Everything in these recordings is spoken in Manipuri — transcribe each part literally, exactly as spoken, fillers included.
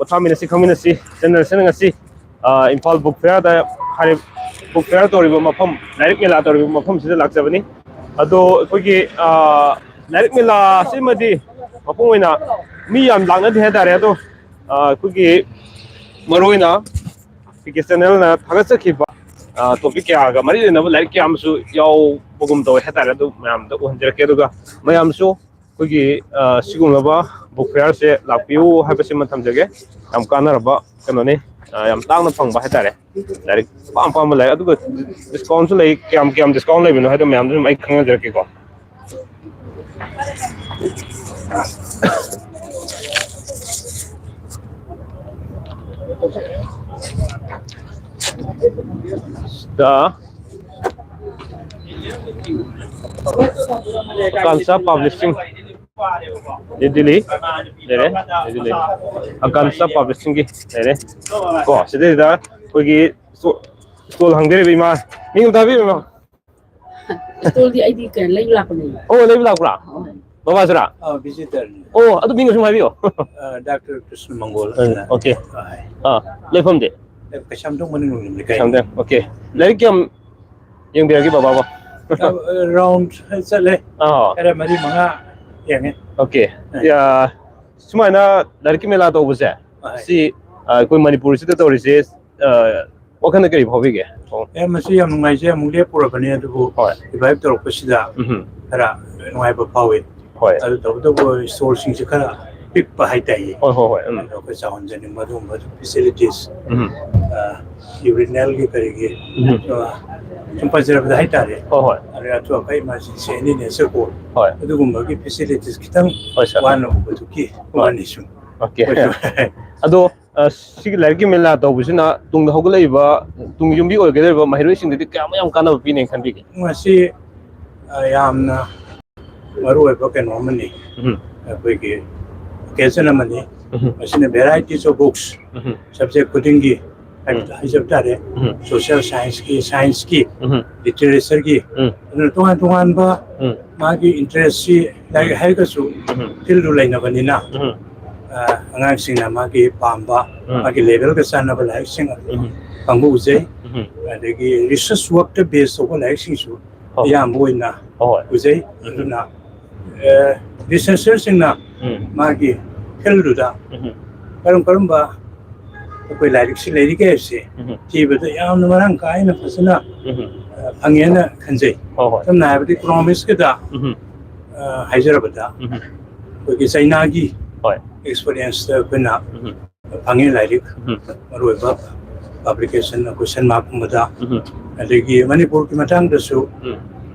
ꯄꯣꯊꯥꯃꯤꯟꯅꯁꯤ, ꯈꯪꯃꯤꯟꯅꯁꯤ꯫ ꯆꯦꯅꯦꯜꯁꯤꯅ ꯉꯁꯤ, ꯑ, ꯏꯝꯐꯥꯜ ꯕꯨꯛ ꯐꯤꯌꯔꯗ ꯍꯥꯏꯔꯤꯕ ꯕꯨꯛ ꯐꯤꯌꯔ ꯇꯧꯔꯤꯕ ꯃꯐꯝ, ꯂꯥꯏꯔꯤꯛ ꯃꯦꯂꯥ ꯇꯧꯔꯤꯕ ꯃꯐꯝꯁꯤꯗ ꯂꯥꯛꯆꯕꯅꯤ꯫ ꯑꯗꯣ ꯑꯩꯈꯣꯏꯒꯤ, ꯑ, ꯂꯥꯏꯔꯤꯛ ꯃꯦꯂꯥ ꯑꯁꯤꯃꯗꯤ ꯃꯄꯨꯡ ꯑꯣꯏꯅ ꯃꯤ ꯌꯥꯝ ꯂꯥꯛꯅꯗꯦ ꯍꯥꯏꯇꯥꯔꯦ꯫ ꯑꯗꯣ, ꯑ, ꯑꯩꯈꯣꯏꯒꯤ ꯃꯔꯨꯑꯣꯏꯅ ꯄꯤ ꯀꯦ ꯆꯦꯅꯦꯜꯅ ꯊꯥꯒꯠꯆꯈꯤꯕ, ꯑ, ꯇꯣꯄꯤꯛ ꯀꯌꯥꯒ ꯃꯔꯤ ꯂꯩꯅꯕ ꯂꯥꯏꯔꯤꯛ ꯀꯌꯥ ꯑꯃꯁꯨ ꯌꯥꯎꯕꯒꯨꯝ ꯇꯧꯋꯦ ꯍꯥꯏꯇꯥꯔꯦ꯫ ꯑꯗꯨ ꯃꯌꯥꯝꯗ ꯎꯍꯟꯖꯔꯛꯀꯦ꯫ ꯑꯗꯨꯒ ꯃꯌꯥꯝꯁꯨ ꯑꯩꯈꯣꯏꯒꯤ, ꯑ, ꯁꯤꯒꯨꯝꯂꯕ ꯕꯨꯛ ꯐꯤꯌꯔꯁꯦ ꯂꯥꯛꯄꯤꯌꯨ ꯍꯥꯏꯕꯁꯤꯃ ꯊꯝꯖꯒꯦ꯫ ꯌꯥꯝ ꯀꯥꯟꯅꯔꯕ ꯀꯩꯅꯣꯅꯤ, ꯑ, ꯌꯥꯝ ꯇꯥꯡꯅ ꯐꯪꯕ ꯍꯥꯏꯇꯥꯔꯦ꯫ ꯂꯥꯏꯔꯤꯛ ꯑꯄꯥꯝ ꯑꯄꯥꯝꯕ ꯂꯥꯏꯔꯤꯛ, ꯑꯗꯨꯒ ꯗꯤꯁꯀꯥꯎꯟꯁꯨ ꯂꯩ꯫ ꯀꯌꯥꯝ ꯀꯌꯥꯝ ꯗꯤꯁꯀꯥꯎꯟ ꯂꯩꯕꯅꯣ ꯍꯥꯏꯗꯣ ꯃꯌꯥꯝꯗꯨ ꯑꯗꯨꯝ ꯑꯩ ꯈꯪꯍꯟꯖꯔꯛꯀꯦꯀꯣ꯫ ꯗ ꯑꯀꯥꯟꯁꯥ ꯄꯕ꯭ꯂꯤꯁꯤꯡ, ꯅ꯭ꯌꯨ ꯗꯤꯜꯂꯤ ꯂꯩꯔꯦ, ꯅ꯭ꯌꯨ ꯗꯤꯜꯂꯤ꯫ ꯑꯀꯥꯟꯁꯥ ꯄꯕ꯭ꯂꯤꯁꯤꯡꯒꯤ ꯂꯩꯔꯦ꯫ ꯀꯣ, ꯁꯤꯗꯩꯁꯤꯗ ꯑꯩꯈꯣꯏꯒꯤ ꯁ꯭ꯇꯣ-, ꯁ꯭ꯇꯣꯜ ꯍꯥꯡꯕꯤꯔꯤꯕ ꯏꯃꯥ, ꯃꯤꯡ ꯑꯝꯇ ꯍꯥꯏꯕꯤꯌꯨ, ꯏꯃꯥ꯫ ꯁ꯭ꯇꯣꯜꯗꯤ ꯑꯩꯗꯤ ꯀꯩꯅꯣ ꯂꯩꯕ ꯂꯥꯛꯄꯅꯦ꯫ ꯑꯣ, ꯂꯩꯕ ꯂꯥꯛꯄ꯭ꯔꯥ? ꯍꯣꯏ꯫ ꯕꯕꯥꯁꯤꯔꯥ? ꯑꯥ, ꯚꯤꯖꯤꯇꯔꯅꯤ꯫ ꯑꯣ, ꯑꯗꯨ ꯃꯤꯡ ꯑꯁꯨꯝ ꯍꯥꯏꯕꯤꯌꯣ꯫ ꯑꯥ, ꯗꯥꯛꯇꯔ ꯀ꯭ꯔꯤꯁꯅ ꯃꯪꯒꯣꯜ ꯎꯝ, ꯍꯥꯏꯅ꯫ ꯑꯣꯀꯦ꯫ ꯍꯣꯏ꯫ ꯑꯥ, ꯂꯩꯐꯝꯗꯤ? ꯀꯩꯁꯥꯝꯊꯣꯡ ꯃꯅꯤꯡ ꯂꯣꯝꯗ ꯂꯩꯀꯥꯏ꯫ ꯀꯩꯁꯥꯝꯊꯣꯡ, ꯑꯣꯀꯦ꯫ ꯂꯥꯏꯔꯤꯛ ꯀꯌꯥꯝ ꯌꯦꯡꯕꯤꯔꯒꯦ ꯕꯕꯥꯕꯣ? ꯑꯥ, ꯔꯥꯎꯟ ꯆꯠꯂꯦ꯫ ꯑꯥ꯫ ꯈꯔ ꯃꯔꯤ ꯃꯉꯥ ꯌꯦꯡꯉꯦ꯫ ꯑꯣꯀꯦ꯫ ꯑꯥ꯫ ꯌꯥ, ꯁꯨꯃꯥꯏꯅ ꯂꯥꯏꯔꯤꯛꯀꯤ ꯃꯦꯂꯥ ꯇꯧꯕꯁꯦ, ꯍꯣꯏ꯫ ꯁꯤ, ꯑ, ꯑꯩꯈꯣꯏ ꯃꯅꯤꯄꯨꯔꯁꯤꯗ ꯇꯧꯔꯤꯁꯦ, ꯑ, ꯋꯥꯈꯜꯗ ꯀꯔꯤ ꯐꯥꯎꯕꯤꯒꯦ? ꯑꯣ꯫ ꯑꯦ, ꯃꯁꯤ ꯌꯥꯝ ꯅꯨꯡꯉꯥꯏꯖꯩ꯫ ꯑꯃꯨꯛ ꯂꯦꯞꯄꯨꯔꯕꯅꯤ, ꯑꯗꯨꯕꯨ ꯍꯣꯏ꯫ ꯔꯤꯚꯥꯏꯚ ꯇꯧꯔꯛꯄꯁꯤꯗ ꯎꯝꯍꯨꯝ꯫ ꯈꯔ ꯅꯨꯡꯉꯥꯏꯕ ꯐꯥꯎꯏ꯫ ꯍꯣꯏ꯫ ꯑꯗꯨ ꯇꯧꯕꯇꯕꯨ ꯁ꯭ꯇꯣꯜꯁꯤꯡꯁꯦ ꯈꯔ ꯄꯤꯛꯄ ꯍꯥꯏꯇꯥꯏꯌꯦ꯫ ꯍꯣꯏ, ꯍꯣꯏ, ꯍꯣꯏ, ꯎꯝ꯫ ꯑꯗꯣ ꯑꯩꯈꯣꯏ ꯆꯥꯎꯍꯟꯖꯅꯤꯡꯕ ꯑꯗꯨꯒꯨꯝꯕ ꯐꯦꯁꯤꯂꯤꯇꯤꯁ, ꯎꯝꯍꯨꯝ꯫ ꯑ, ꯌꯨꯔꯤꯅꯦꯜꯒꯤ ꯀꯔꯤꯒꯤ, ꯎꯝꯍꯨꯝ꯫ ꯑ, ꯁꯨꯝ ꯄꯟꯖꯔꯕꯗ ꯍꯥꯏꯇꯥꯔꯦ꯫ ꯍꯣꯏ, ꯍꯣꯏ꯫ ꯑꯗꯩ ꯑꯇꯣꯞꯄ ꯏꯃꯥꯔꯖꯦꯟꯁꯤ ꯑꯦꯅꯤ ꯅꯦꯆꯔ ꯀꯣꯜ, ꯍꯣꯏ꯫ ꯑꯗꯨꯒꯨꯝꯕꯒꯤ ꯐꯦꯁꯤꯂꯤꯇꯤꯁ ꯈꯤꯇꯪ ꯍꯣꯏ, ꯁꯥꯔ꯫ ꯋꯥꯅ ꯎꯕꯗꯨꯒꯤ ꯍꯣꯏ꯫ ꯋꯥꯅꯤ ꯁꯨꯝ꯫ ꯑꯣꯀꯦ꯫ ꯑꯩꯈꯣꯏꯁꯨ ꯑꯗꯣ, ꯑ, ꯁꯤꯒꯤ ꯂꯥꯏꯔꯤꯛꯀꯤ ꯃꯦꯂꯥ ꯇꯧꯕꯁꯤꯅ ꯇꯨꯡꯗ ꯍꯧꯒꯠꯂꯛꯏꯕ, ꯇꯨꯡꯒꯤ ꯌꯨꯝꯕꯤ ꯑꯣꯏꯒꯗꯧꯔꯤꯕ ꯃꯍꯩꯔꯣꯏꯁꯤꯡꯗꯗꯤ ꯀꯌꯥꯃꯨꯛ ꯌꯥꯝ ꯀꯥꯟꯅꯕ ꯄꯤꯅꯦꯅ ꯈꯟꯕꯤꯒꯦ? ꯃꯁꯤ, ꯑ, ꯌꯥꯝꯅ ꯃꯔꯨꯑꯣꯏꯕ ꯀꯩꯅꯣ ꯑꯃꯅꯤ꯫ ꯎꯝ꯫ ꯑꯩꯈꯣꯏꯒꯤ ꯑꯣꯀꯦꯖꯟ ꯑꯃꯅꯤ꯫ ꯎꯝ꯫ ꯃꯁꯤꯅ varieties of books, um. Subject ꯈꯨꯗꯤꯡꯒꯤ ꯍꯥꯏ-, ꯎꯝ꯫ ꯍꯥꯏꯖꯕ ꯇꯥꯔꯦ, ꯎꯝ꯫ ꯁꯣꯁꯤꯌꯦꯜ ꯁꯥꯏꯟꯁꯀꯤ, ꯁꯥꯏꯟꯁꯀꯤ, ꯎꯝ꯫ ꯂꯤꯇꯔꯦꯆꯔꯒꯤ, ꯎꯝ꯫ ꯑꯗꯨꯅ ꯇꯣꯉꯥꯟ ꯇꯣꯉꯥꯟꯕ ꯎꯝ꯫ ꯃꯥꯒꯤ ꯏꯟꯇꯔꯦꯁꯁꯤ ꯂꯥꯏꯔꯤꯛ ꯎꯝ꯫ ꯍꯥꯏꯔꯒꯁꯨ ꯎꯝ꯫ ꯐꯤꯜꯗꯨ ꯂꯩꯅꯕꯅꯤꯅ, ꯎꯝ꯫ ꯑꯉꯥꯡꯁꯤꯡꯅ ꯃꯥꯒꯤ ꯄꯥꯝꯕ, ꯎꯝ꯫ ꯃꯥꯒꯤ ꯂꯦꯚꯦꯜꯒ ꯆꯥꯟꯅꯕ ꯂꯥꯏꯔꯤꯛꯁꯤꯡ ꯑꯗꯨꯝ ꯎꯝ꯫ ꯐꯪꯕ ꯎꯖꯩ꯫ ꯎꯝ꯫ ꯑꯗꯒꯤ ꯔꯤꯁꯔꯁ ꯋꯥꯔꯛꯇ ꯕꯦꯁ ꯇꯧꯕ ꯂꯥꯏꯔꯤꯛꯁꯤꯡꯁꯨ ꯍꯣꯏ꯫ ꯑꯌꯥꯝꯕ ꯑꯣꯏꯅ ꯍꯣꯏ꯫ ꯎꯖꯩ꯫ ꯎꯝ꯫ ꯑꯗꯨꯅ, ꯑꯦ, ꯔꯤꯁꯔꯆꯔꯁꯤꯡꯅ ꯎꯝ꯫ ꯃꯥꯒꯤ ꯐꯤꯜꯗꯨꯗ ꯎꯝ꯫ ꯀꯔꯝ ꯀꯔꯝꯕ ꯑꯩꯈꯣꯏ ꯂꯥꯏꯔꯤꯛꯁꯤ ꯂꯩꯔꯤꯒꯦ ꯍꯥꯏꯕꯁꯦ ꯎꯝ꯫ ꯊꯤꯕꯗ ꯌꯥꯝꯅ ꯃꯔꯥꯡ ꯀꯥꯏꯅ ꯐꯖꯅ, ꯎꯝ꯫ ꯑ, ꯐꯪꯉꯦꯅ ꯈꯟꯖꯩ꯫ ꯍꯣꯏ, ꯍꯣꯏ꯫ ꯁꯝꯅ ꯍꯥꯏꯔꯕꯗ ꯏꯀꯣꯅꯣꯃꯤꯛꯁꯀꯤꯗ, ꯎꯝ꯫ ꯑ, ꯍꯥꯏꯖꯔꯕꯗ ꯎꯝ꯫ ꯑꯩꯈꯣꯏꯒꯤ ꯆꯩꯅꯥꯒꯤ ꯍꯣꯏ꯫ ꯑꯦꯛꯁꯄꯔꯤꯌꯦꯟꯁꯇ ꯑꯩꯈꯣꯏꯅ ꯎꯝ꯫ ꯐꯪꯉꯤ ꯂꯥꯏꯔꯤꯛ, ꯎꯝ꯫ ꯃꯔꯨꯑꯣꯏꯕ ꯄꯕ꯭ꯂꯤꯀꯦꯁꯟ ꯑꯩꯈꯣꯏ ꯁꯟꯃꯥꯛꯀꯨꯝꯕꯗ, ꯎꯝ꯫ ꯑꯗꯒꯤ ꯃꯅꯤꯄꯨꯔꯒꯤ ꯃꯇꯥꯡꯗꯁꯨ ꯎꯝ꯫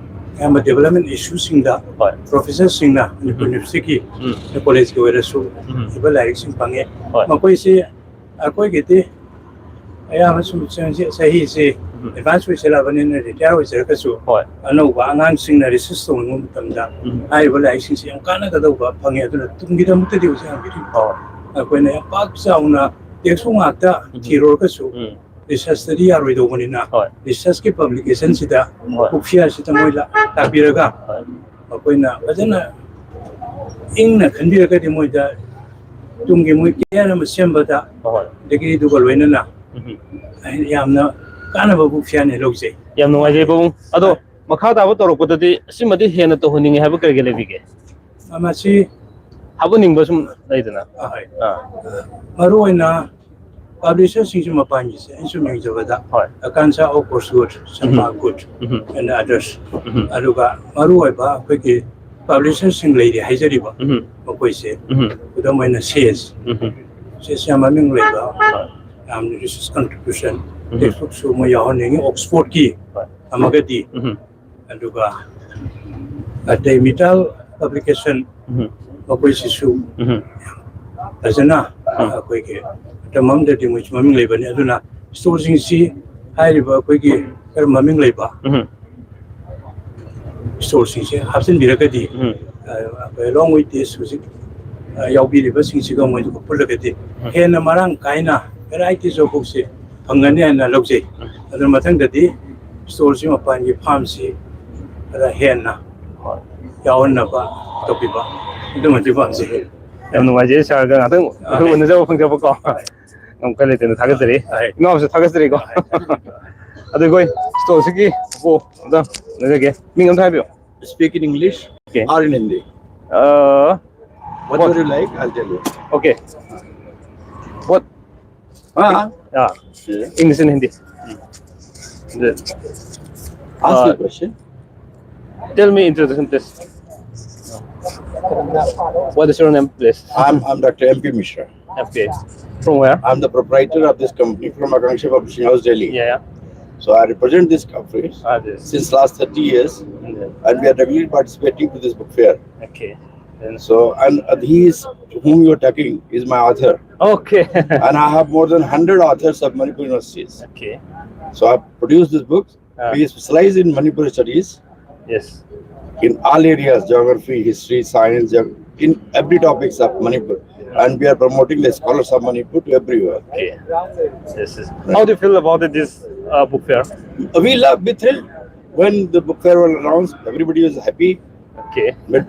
ꯑꯌꯥꯝꯕ ꯗꯤꯕꯂꯞꯃꯦꯟ ꯏꯁꯨꯁꯤꯡꯗ ꯍꯣꯏ꯫ ꯄ꯭ꯔꯣꯐꯦꯁꯔꯁꯤꯡꯅ ꯃꯅꯤꯄꯨꯔ ꯎꯝ꯫ ꯌꯨꯅꯤꯚꯔꯁꯤꯇꯤꯒꯤ ꯎꯝ꯫ ꯀꯣꯂꯦꯖꯀꯤ ꯑꯣꯏꯔꯁꯨ ꯎꯝ꯫ ꯏꯕ ꯂꯥꯏꯔꯤꯛꯁꯤꯡ ꯐꯪꯉꯦ꯫ ꯍꯣꯏ꯫ ꯃꯈꯣꯏꯁꯤ ꯑꯩꯈꯣꯏꯒꯤꯗꯤ ꯑꯌꯥꯝꯕ ꯁꯨꯝ ꯆꯍꯤ-, ꯆꯍꯤꯁꯤ ꯎꯝ꯫ ꯑꯦꯗꯚꯥꯟꯁ ꯑꯣꯏꯁꯤꯜꯂꯛꯑꯕꯅꯤꯅ ꯔꯤꯇꯥꯌꯔ ꯑꯣꯏꯖꯔꯒꯁꯨ ꯍꯣꯏ꯫ ꯑꯅꯧꯕ ꯑꯉꯥꯡꯁꯤꯡꯅ ꯔꯤꯁꯔꯁ ꯇꯧꯅꯤꯡꯕ ꯃꯇꯝꯗ ꯎꯝ꯫ ꯍꯥꯏꯔꯤꯕ ꯂꯥꯏꯔꯤꯛꯁꯤꯡꯁꯤ ꯌꯥꯝ ꯀꯥꯟꯅꯒꯗꯧꯕ ꯐꯪꯉꯦ꯫ ꯑꯗꯨꯅ ꯇꯨꯡꯒꯤꯗꯃꯛꯇꯗꯤ ꯍꯧꯖꯤꯛ ꯌꯥꯝ ꯚꯦꯔꯤ ꯍꯣꯏ꯫ ꯑꯩꯈꯣꯏꯅ ꯌꯥꯝ ꯄꯥꯛ ꯆꯥꯎꯅ ꯇꯦꯛꯁꯕꯨꯛ ꯉꯥꯛꯇ ꯎꯝ꯫ ꯊꯤꯔꯨꯔꯒꯁꯨ ꯎꯝ꯫ ꯔꯤꯁꯔꯁꯇꯗꯤ ꯌꯥꯔꯣꯏꯗꯧꯕꯅꯤꯅ ꯍꯣꯏ꯫ ꯔꯤꯁꯔꯁꯀꯤ ꯄꯕ꯭ꯂꯤꯀꯦꯁꯟꯁꯤꯗ ꯍꯣꯏ꯫ ꯕꯨꯛ ꯐꯤꯌꯔꯁꯤꯗ ꯃꯣꯏ ꯂꯥ-, ꯂꯥꯛꯄꯤꯔꯒ ꯍꯣꯏ꯫ ꯃꯈꯣꯏꯅ ꯐꯖꯅ ꯏꯪꯅ ꯈꯟꯕꯤꯔꯒꯗꯤ ꯃꯣꯏꯗ ꯇꯨꯡꯒꯤ ꯃꯣꯏ ꯀꯦꯔꯤꯌꯔ ꯑꯃ ꯁꯦꯝꯕꯗ ꯍꯣꯏ꯫ ꯗꯤꯒ꯭ꯔꯤꯗꯨꯒ ꯂꯣꯏꯅꯅ ꯎꯝ꯫ ꯌꯥꯝꯅ ꯀꯥꯟꯅꯕ ꯕꯨꯛ ꯐꯤꯌꯔꯅꯤ ꯂꯧꯖꯩ꯫ ꯌꯥꯝ ꯅꯨꯡꯉꯥꯏꯖꯩ ꯄꯥꯕꯨꯡ꯫ ꯑꯗꯣ ꯍꯣꯏ꯫ ꯃꯈꯥ ꯇꯥꯕ ꯇꯧꯔꯛꯄꯗꯗꯤ ꯁꯤꯃꯗꯤ ꯍꯦꯟꯅ ꯇꯧꯍꯟꯅꯤꯡꯉꯦ ꯍꯥꯏꯕ ꯀꯔꯤ ꯀꯔꯤ ꯂꯩꯕꯤꯒꯦ? ꯑ, ꯃꯁꯤ ꯍꯥꯞꯍꯟꯅꯤꯡꯕ ꯁꯨꯝ ꯂꯩꯗꯅ꯫ ꯑ, ꯍꯣꯏ꯫ ꯑꯥ꯫ ꯃꯔꯨꯑꯣꯏꯅ ꯄꯕ꯭ꯂꯤꯁꯔꯁꯤꯡꯁꯨ ꯃꯄꯥꯟꯒꯤꯁꯦ ꯑꯩꯅ ꯁꯨꯝ ꯌꯦꯡꯖꯕꯗ ꯍꯣꯏ꯫ ꯑꯀꯥꯟꯁꯥ ꯑꯣꯐ ꯀꯣꯁꯋꯨꯗ, ꯁꯝꯄꯥ ꯎꯝ꯫ ꯒꯨꯗ ꯎꯝ꯫ And others. ꯎꯝ꯫ ꯑꯗꯨꯒ ꯃꯔꯨꯑꯣꯏꯕ ꯑꯩꯈꯣꯏꯒꯤ ꯄꯕ꯭ꯂꯤꯁꯔꯁꯤꯡ ꯂꯩꯔꯤ ꯍꯥꯏꯖꯔꯤꯕ ꯎꯝ꯫ ꯃꯈꯣꯏꯁꯦ ꯎꯝ꯫ ꯈꯨꯗꯝ ꯑꯣꯏꯅ ꯁꯦꯖ꯫ ꯎꯝ꯫ ꯁꯦꯖ ꯌꯥꯝ ꯃꯃꯤꯡ ꯂꯩꯕ, ꯍꯣꯏ꯫ ꯌꯥꯝꯅ ꯔꯤꯁꯔꯁ ꯀꯟꯇ꯭ꯔꯤꯕ꯭ꯌꯨꯁꯟ, ꯎꯝ꯫ ꯇꯦꯛꯁꯕꯨꯛꯁꯨ ꯃꯣꯏ ꯌꯥꯎꯍꯟꯅꯤꯡꯉꯤ ꯑꯣꯛꯁꯐꯣꯔꯗꯀꯤ ꯍꯣꯏ꯫ ꯑꯃꯒꯗꯤ꯫ ꯎꯝ꯫ ꯑꯗꯨꯒ ꯑꯇꯩ ꯃꯤꯇꯥꯜ ꯄꯕ꯭ꯂꯤꯀꯦꯁꯟ ꯎꯝ꯫ ꯃꯈꯣꯏꯁꯤꯁꯨ ꯎꯝ꯫ ꯐꯖꯅ ꯎꯝ꯫ ꯑꯩꯈꯣꯏꯒꯤ ꯃꯇꯝ ꯑꯃꯗꯗꯤ ꯃꯣꯏꯁꯨ ꯃꯃꯤꯡ ꯂꯩꯕꯅꯤ꯫ ꯑꯗꯨꯅ ꯁ꯭ꯇꯣꯔꯁꯤꯡꯁꯤ ꯍꯥꯏꯔꯤꯕ ꯑꯩꯈꯣꯏꯒꯤ ꯈꯔ ꯃꯃꯤꯡ ꯂꯩꯕ ꯎꯝ꯫ ꯁ꯭ꯇꯣꯔꯁꯤꯡꯁꯦ ꯍꯥꯞꯆꯤꯟꯕꯤꯔꯒꯗꯤ, ꯎꯝ꯫ ꯑ, ꯑꯩꯈꯣꯏ along with this ꯍꯧꯖꯤꯛ, ꯑ, ꯌꯥꯎꯕꯤꯔꯤꯕꯁꯤꯡꯁꯤꯒ ꯃꯣꯏꯗꯨꯒ ꯄꯨꯜꯂꯒꯗꯤ ꯎꯝ꯫ ꯍꯦꯟꯅ ꯃꯔꯥꯡ ꯀꯥꯏꯅ varieties of ꯕꯨꯛꯁꯦ ꯐꯪꯒꯅꯤ ꯍꯥꯏꯅ ꯂꯧꯖꯩ꯫ ꯎꯝ꯫ ꯑꯗꯨꯅ ꯃꯊꯪꯗꯗꯤ ꯁ꯭ꯇꯣꯔꯁꯤ ꯃꯄꯥꯟꯒꯤ ꯐꯥꯔꯝꯁꯤ ꯈꯔ ꯍꯦꯟꯅ ꯍꯣꯏ꯫ ꯌꯥꯎꯍꯟꯅꯕ ꯇꯧꯕꯤꯕ ꯑꯗꯨꯃꯗꯤ ꯄꯥꯝꯖꯩ꯫ ꯌꯥꯝ ꯅꯨꯡꯉꯥꯏꯖꯩ ꯁꯥꯔꯒ ꯉꯥꯛꯇꯪ ꯑꯩꯈꯣꯏ ꯎꯅꯖꯕ ꯐꯪꯖꯕꯀꯣ꯫ ꯌꯥꯝ ꯀꯜꯂꯤ ꯇꯦꯟꯅ ꯊꯥꯒꯠꯆꯔꯤ꯫ ꯏꯅꯥꯎꯁꯨ ꯊꯥꯒꯠꯆꯔꯤꯀꯣ꯫ ꯑꯗꯨ ꯑꯩꯈꯣꯏ ꯁ꯭ꯇꯣꯜꯁꯤꯒꯤ ꯄꯨꯄꯨ ꯑꯝꯇ ꯎꯅꯖꯒꯦ꯫ ꯃꯤꯡ ꯑꯝꯇ ꯍꯥꯏꯕꯤꯌꯨ꯫ Speak in English Okay. Or in Hindi? Uh, What What? Would you like? I'll tell you. Okay. What? Ah, Yeah. yeah. English and Hindi. Ask Uh, the question. Tell me introduction, please. What is your name, please? I'm, I'm Doctor M P Mishra. Okay. From where? I'm the proprietor of this company from Akanksha Publishing House, Delhi. Yeah. So I represent this company Ah, this. Since last thirty years, Yeah. And we are regularly participating to this book fair. Okay. And So, and uh, he is whom you are talking is my author. Okay. And I have more than one hundred authors of Manipur universities. Okay. So I produced this book. Ah. We specialize in Manipur studies Yes. in all areas, geography, history, science, geog- in every topics of Manipur. And we are promoting the scholars of Manipur to everywhere. Okay. Yes. Yes. How do you feel about this uh, book fair? We love, we thrilled when the book fair was announced. Everybody was happy. Okay. But